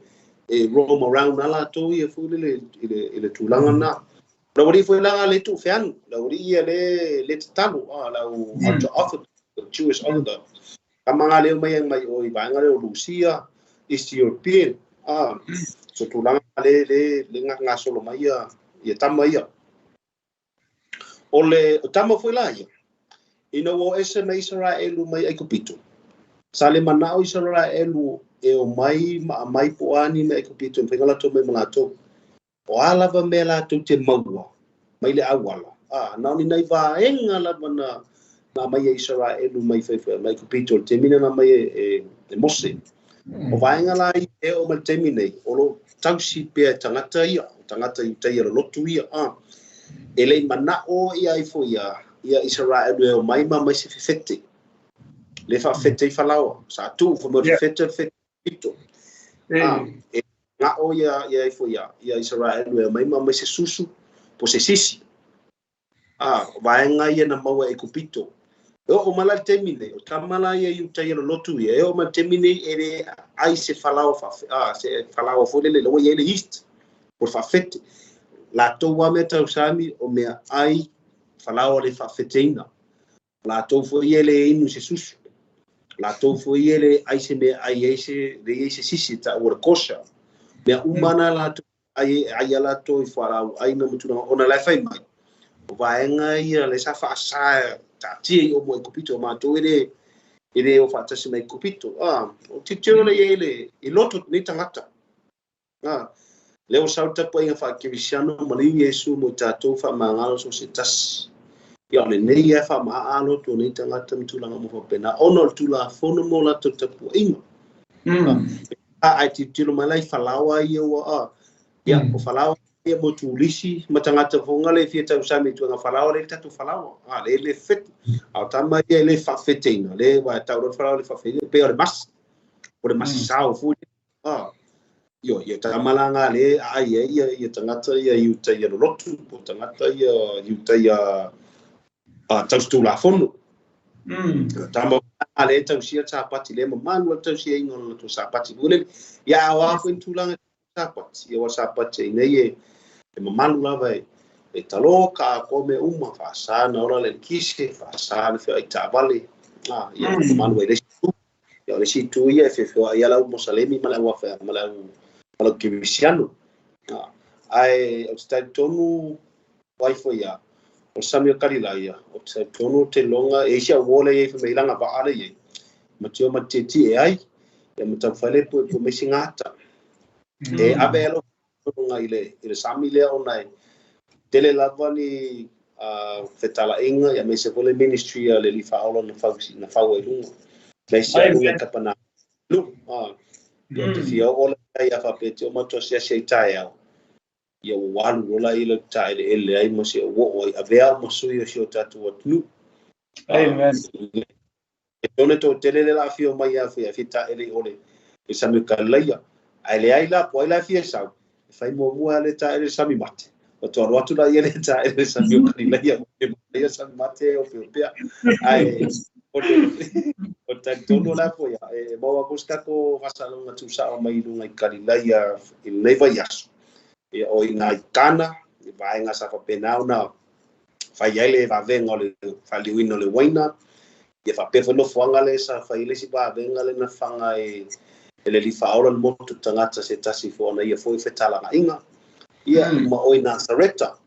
e roam around lava latou ia foi lele i le i le tulaga lena. O le aualii foi la le tuu feanu, le aualii ia le le tatalo, a le au ultra orthodox, Jewish Orthodox. Tama nga leo mai ai mai o i vaega lea o Lusia, East European, a, so tulaga le, le, le gasolo mai ia, ia tama ia. O le o tama foi la ia, ina ua o ese mai Isaraelu mai Aikupito, sa le manao Isaraelu e o mai ma aumai po o a ni mea Aikupito e mafai ona latou omai ma latou. O a lava mea latou te maua mai le auala, ā, na o ni nai vaega lava na aumai e Isaraelu mai mai Aikupito i le taimi lea na aumai e Mose. O vaega la ia e oo mai i le taimi nei, o lo o tausi pea e tagata ia, o tagata Iutaia lolotu ia, ā, e le i manao ia ifo ia Isaraelu e omai ma aumai se fefete, le faafefete ai Falaoa, sa tuu fai mai o le fefete o le fefete pito. Ā, e ngao ia ia ifo ia ia Isaraelu e omai ma aumai se susu po se sisi. Ā, o vaega ia na maua e Aikupito. E oo mai la i le taimi nei, o tama la ia Iutaia lolotu ia, e oo mai i le taimi nei e le ai se falaoa faafe, ā, se falaoa foi lele la ua i ai le yeast po le faafete. Latou lava mea tausami o mea ai falaoa le faafeteina. Latou foi ia e le inu i se susu. Latou foi ia e le ai se mea ai ai se le i ai se sisi e taua le kosher. Mea uma na latou ai ai a latou i fualaau aina ma tulaga ona la e fai mai. O vaega ia le sa faasa taatia i o mo Aikupito o matou e le e le o faatasi mai Aikupito. Ah, o tilotilo lea i ai le i loto nei tagata. Ah. Lea ua sau le tapuaiga faakerisiano ma liu Iesu mo i tatou faamagalo so o se tasi. Ia o lenei lava e faamaaa loto o nei tagata ma tulaga uma faapena ona o le Tulafono mo latou tapuaiga. A, ae tilotilo mai la i falaoa ia ua a, ia o falaoa ia mo turisi ma tagata foi le fia tausami i tulaga falaoa lea le tatou falaoa. A, lea le fete. A o tama ia e le faafeteina, le ua tau loa le falaoa le faafeteina, pei o le masi. O le masi sao foi. A, ioe, ia tama la ngā le aai ai ia, ia tagata ia i uta ia lolotu, po tagata ia i uta ia tausitulafono. Tama a le tausia sapati le mamalu o le tausiaina o le latou sapati foi lele. Ia a o a foi ni tulaga sapati, ia ua sapati ai nei e mamalu lava e talo ka atoa mea uma, faasa na ola le eletise, faasa na feoai taavale, ia mamalu ai le isi itu. Ia o le isi itu ia e feofeoai ai le au Mosalemi ma le au afe ma le au ma le au Kerisiano. Ae ou te talitonu ai foi ia, o le sami o Kalilaia, ou te talitonu ou te iloga, e i ai si au uo lea e i ai fai mai i lana vaa lea e i ai, ma te o ma te tietie ai, ia ma taumafai lea e puepue mai se gata. E ave ai lou luga i le sami lea ona e tele lava ni fetalaiga aemaise foi le ministry a le Alii Faaola na fau na fau ai luga. Aemaise ai le Kapana lu. Ia te fia oo la ia faapea te o matou asiasi ai taeao. Ia ua alu loa la ia le taeleele ai ma si ou oo ai avea ma sui o si o tatou atunuu. Amen. E tone toatele le la afio mai ia fia fia taele i ole i sami o Kalilaia. Ae leai la, po o ai la e fia sau, e fai muamua lava le taele i le sami mate. Faatoa alu atu lea le taele i le sami o Kalilaia, ia sami mate o pea. Ae o le talitonu la foi, e maua atu se tatou faasalaga tuusao mai luga i Kalilaia i lenei vaiaso. Ia, o i ina i Kana, i vaega sa faapena ona fai ai le vavega o le faaliuina o le uaina. Ia faapea foi nofoaga lea sa fai ai le isi vavega lea na faga e le Alii Faaola le motu tagata se tasi foi ona ia foi fetalagaiga. Ia, ma o i Nasareta,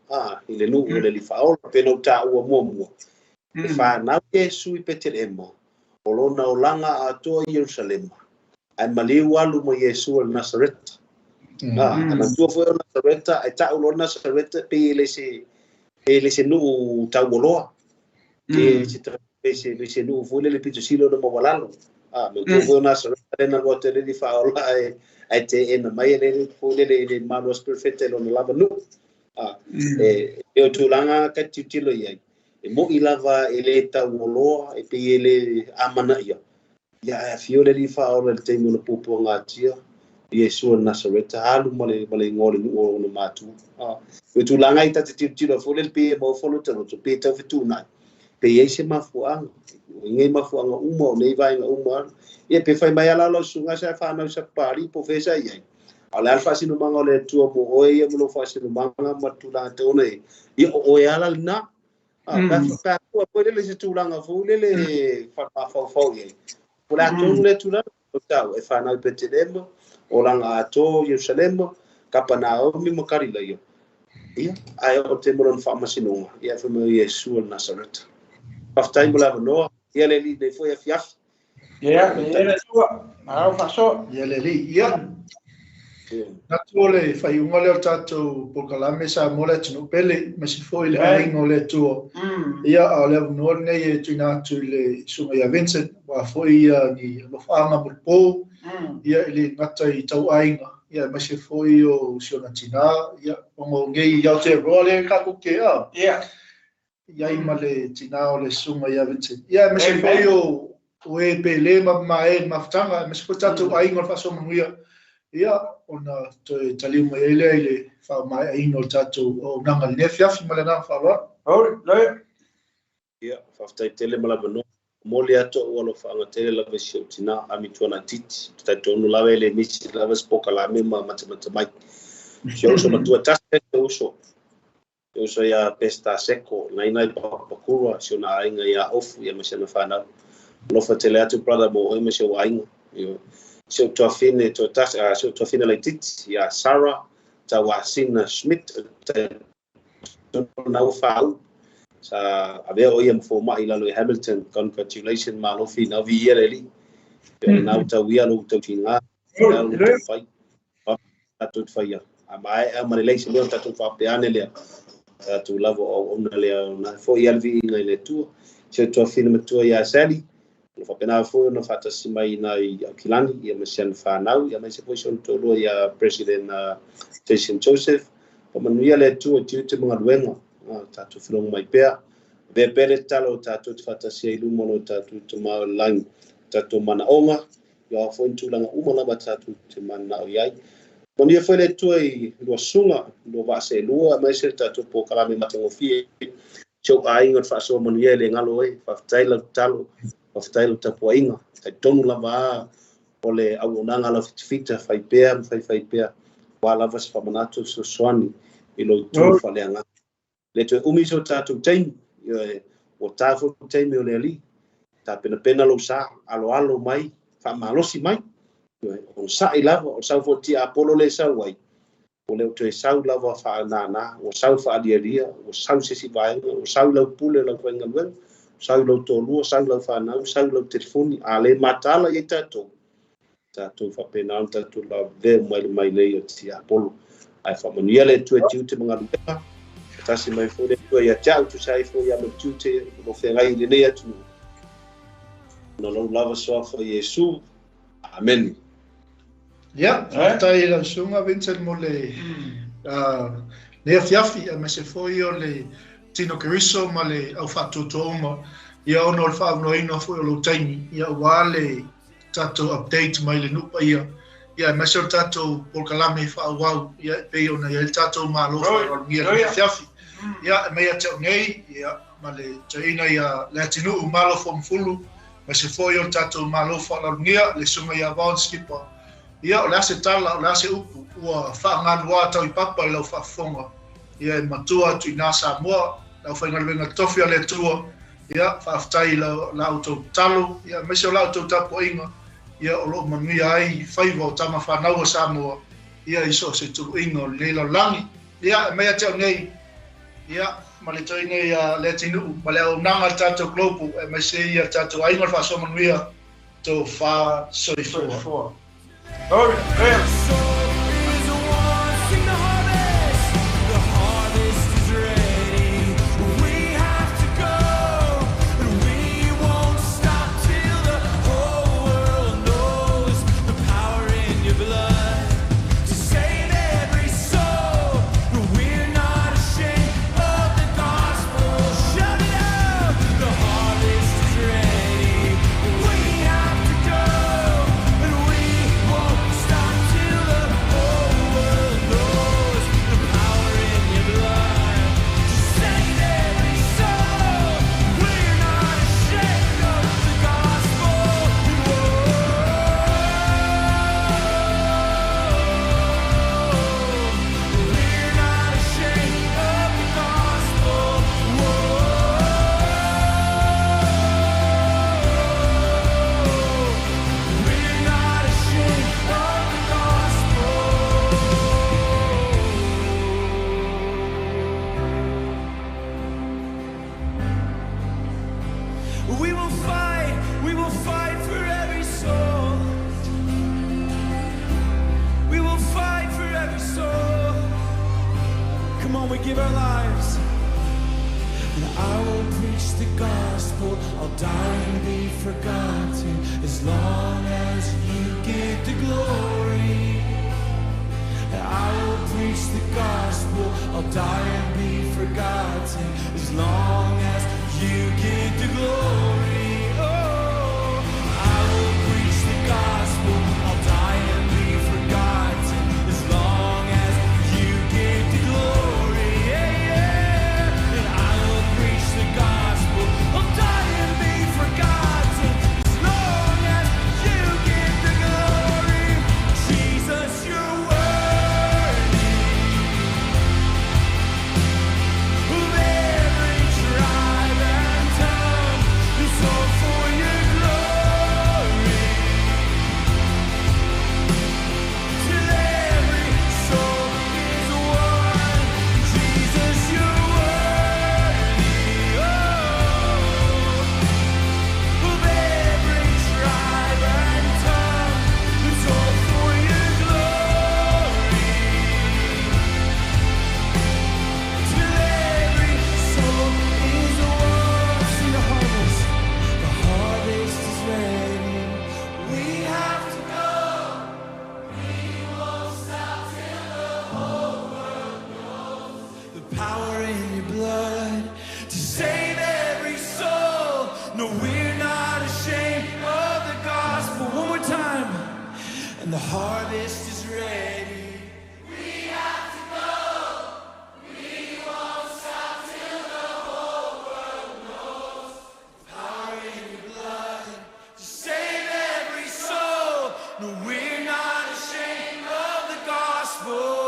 i le nuu o le Alii Faaola, pei ona ou taua muamua. E fanau Iesu i Petelema, o lona olaga atoa i Ierusalema, ae maliu alu ma Iesu o le Nasareta. Ae manatua foi o Nasareta, ae tau loa Nasareta pei e le se nuu taualoa. Pe se nuu foi lele pito sili ona maualalo. Manatua foi o Nasareta lea na alu atu ai le Alii Faaola ae teena mai e le foi lele i le malu a se perofeta i lona lava nuu. E pei o tulaga ta te tilotilo i ai, e moi lava e le taualoa, e pei e le amanaia. Ia ae afio le Alii Faaola i le taimi o le puapuagatia, Iesu o le Nasareta, alu ma le igoa o le nuu o ona matua. O le tulaga i ta te tilotilo foi lele pei e maua loto loto, pei e tau fetuunai, pe i ai se mafuaaga. O nei mafuaaga uma, o nei vaega uma. Ia pe fai mai ala lau susuga sa whanau sa papalii po o fea sa i ai. A o le a le faasinomaga o le Atua mo oe ia ma lou faasinomaga ma le tulaga te ona e. Ia o oe ala lena. Pe a tua foi lele se tulaga foi lele faamafaufau i ai. Po o le a tonu lea tulaga o tau e whanau i Petelema, o langa atoa Ierusalema, Kapanaomi ma Kalilaia. Ia, ae o te mo lona faamasinoga, ia fai mai o Iesu o le Nasareta. Faafetai mo le avanoa, ia le Alii nei foi afiafi. Ia, ia le Atua, malo faasoa. Ia le Alii, ia. Manatu o le faaiuga lea o le tatou polokalame Samoa le atunuu pele, aemaise foi le aiga o le Atua. Ia, a o le avanoa lenei e tuuina atu i le susuga ia Vincent, aua foi ia ni alofaaga mulipo, ia e le gata i tauaiga, ia aemaise foi o si ona tinā, ia, ona o nei i Aotearoa lea tatou te a. I ai ma le tinā o le susuga ia Vincent. Ia, aemaise foi o e pele ma ma e le mafutaga, aemaise foi tatou aiga o le faasoa manuia, ia, ona toe taliu mai ai lea i le faamaeaina o le tatou auaunaga i lenei afiafi ma le agaga faaaloalo. Oi, le. Ia, faafetai tele ma le avanoa. Momoli atu ou alofaaga tele lava i si ou tinā, Ami Tuanaititi. Ou te talitonu lava e le misi lava se polokalame ma matamata mai. Si ou uso matua tasi ai si ou uso. Si ou uso ia Pesta Seko, na ina i Papakura, si ona aiga ia Ofu, ia ma si ana whanau. Alofa tele atu, brother, mo oe ma si ou aiga. Si ou tuafine, tuatasi, si ou tuafine laitiiti, ia Sarah Tauasina Schmidt, te na ua whaau. Sa avea o ia ma fomai i lalo i Hamilton. Congratulations, malo whina vi ia le Alii. Pe o na tau ia lo tau tinga, ia lo tau whai. Tātou te whai ia. A maea ma lelei se mea ona tatou faapea ane lea, tatou lava o auauna lea ona fo'i ai le viiga i le Atua. Si ou tuafafine matua ia Sally, o lo o faapena foi ona faatasi mai i ina i Aukilani, ia ma si ana fanau, ia aemaise foi si ona toalua ia President Jason Joseph. Faamanuia le Atua i tiute ma galuega, tatou felogi mai pea. Avea pea le tatalo o tatou te faatasi ai i luma o lo tatou Tama o le lagi, tatou manaoga, ia o a foi ni tulaga uma lava tatou te mananao i ai. Manuia foi le Atua i lua susuga, lua vaa seelua, aemaise le tatou polokalame matagofie. Si ou aiga o le faasoa manuia e le galo oe. Faafetai lau tatalo, faafetai lau tapuaiga. Talitonu lava a o le auaunaga a lau fitafita, fai pea ma faifai pea, aua lava se faamanatu fesoasoani i lou itu faaleagaga. Le toe umi so tatou taimi, ioe, ua ta foi le taimi o le Alii, tapenapena lou sa, aloalo mai, faamalosi mai, ioe, onosai lava, o le sau foi o le tiapolo lea e sau ai, ua le o toe sau lava faanana, ua sau faalialia, ua sau se isi vaega, ua sau i lau pule o lau faigaluega, sau i lou toalua, sau i lau fanau, sau i lau telefoni, a le mataala i ai tatou, tatou faapena ona tatou lavevea mai le mailei o le tiapolo. Ae faamanuia le Atua i tiute ma galuega, faatasi mai foi le Atua ia te au, tusa ai foi ia ma le tiute o lo o feagai i lenei atunuu. Ona lou lava suafa Iesu. Amene. Ia, faafetai i lau susuga Vincent mo le lenei afiafi, aemaise foi o le tino Keriso ma le au faatuatua uma, ia ona o le faaavanoaina foi o lou taimi, ia aua le tatou update mai le nuu paia, ia aemaise o le tatou polokalame faaauau, ia e pei ona i ai le tatou Malo faaaloalogia i lenei afiafi. Ia, e mai ia te au nei, ia, ma le toeaina ia Leatinuu Malo Fomufulu, aemaise foi o le tatou Malo faaaloalogia, le susuga ia Vaughan Skipper. Ia, o le a se tala, o le a se upu, ua faagaluā tau i papa i lau faafofoga, ia e matua atu i ina Samoa, le aufaigaluega totofi a le Atua, Ia, faafetai i la outou tatalo, ia, aemaise o la outou tapuaiga, ia, o lo o manuia ai faiva o tama fanau a Samoa, ia, i so o se tuluiga o lenei lalolagi. Ia, e mai ia te au nei, ia, ma le toeaina ia Leatinuu, ma le auaunaga a le tatou Global, aemaise ia le tatou aiga o le Faasoa Manuia, Tofa Soifua. We will fight, we will fight for every soul. We will fight for every soul. Come on, we give our lives. And I will preach the gospel. I'll die and be forgotten as long as you get the glory. And I will preach the gospel. I'll die and be forgotten as long as you get the glory. Oh, I will preach the gospel. I'll die and be forgotten as long as you get the glory. Yeah, yeah. And I will preach the gospel. I'll die and be forgotten as long as you get the glory. Jesus, you're worthy of every tribe and tongue. No, we're not ashamed of the gospel. One more time. And the harvest is ready. We have to go. We won't stop till the whole world knows. Power in your blood to save every soul. No, we're not ashamed of the gospel.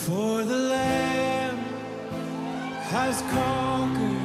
For the Lamb has conquered.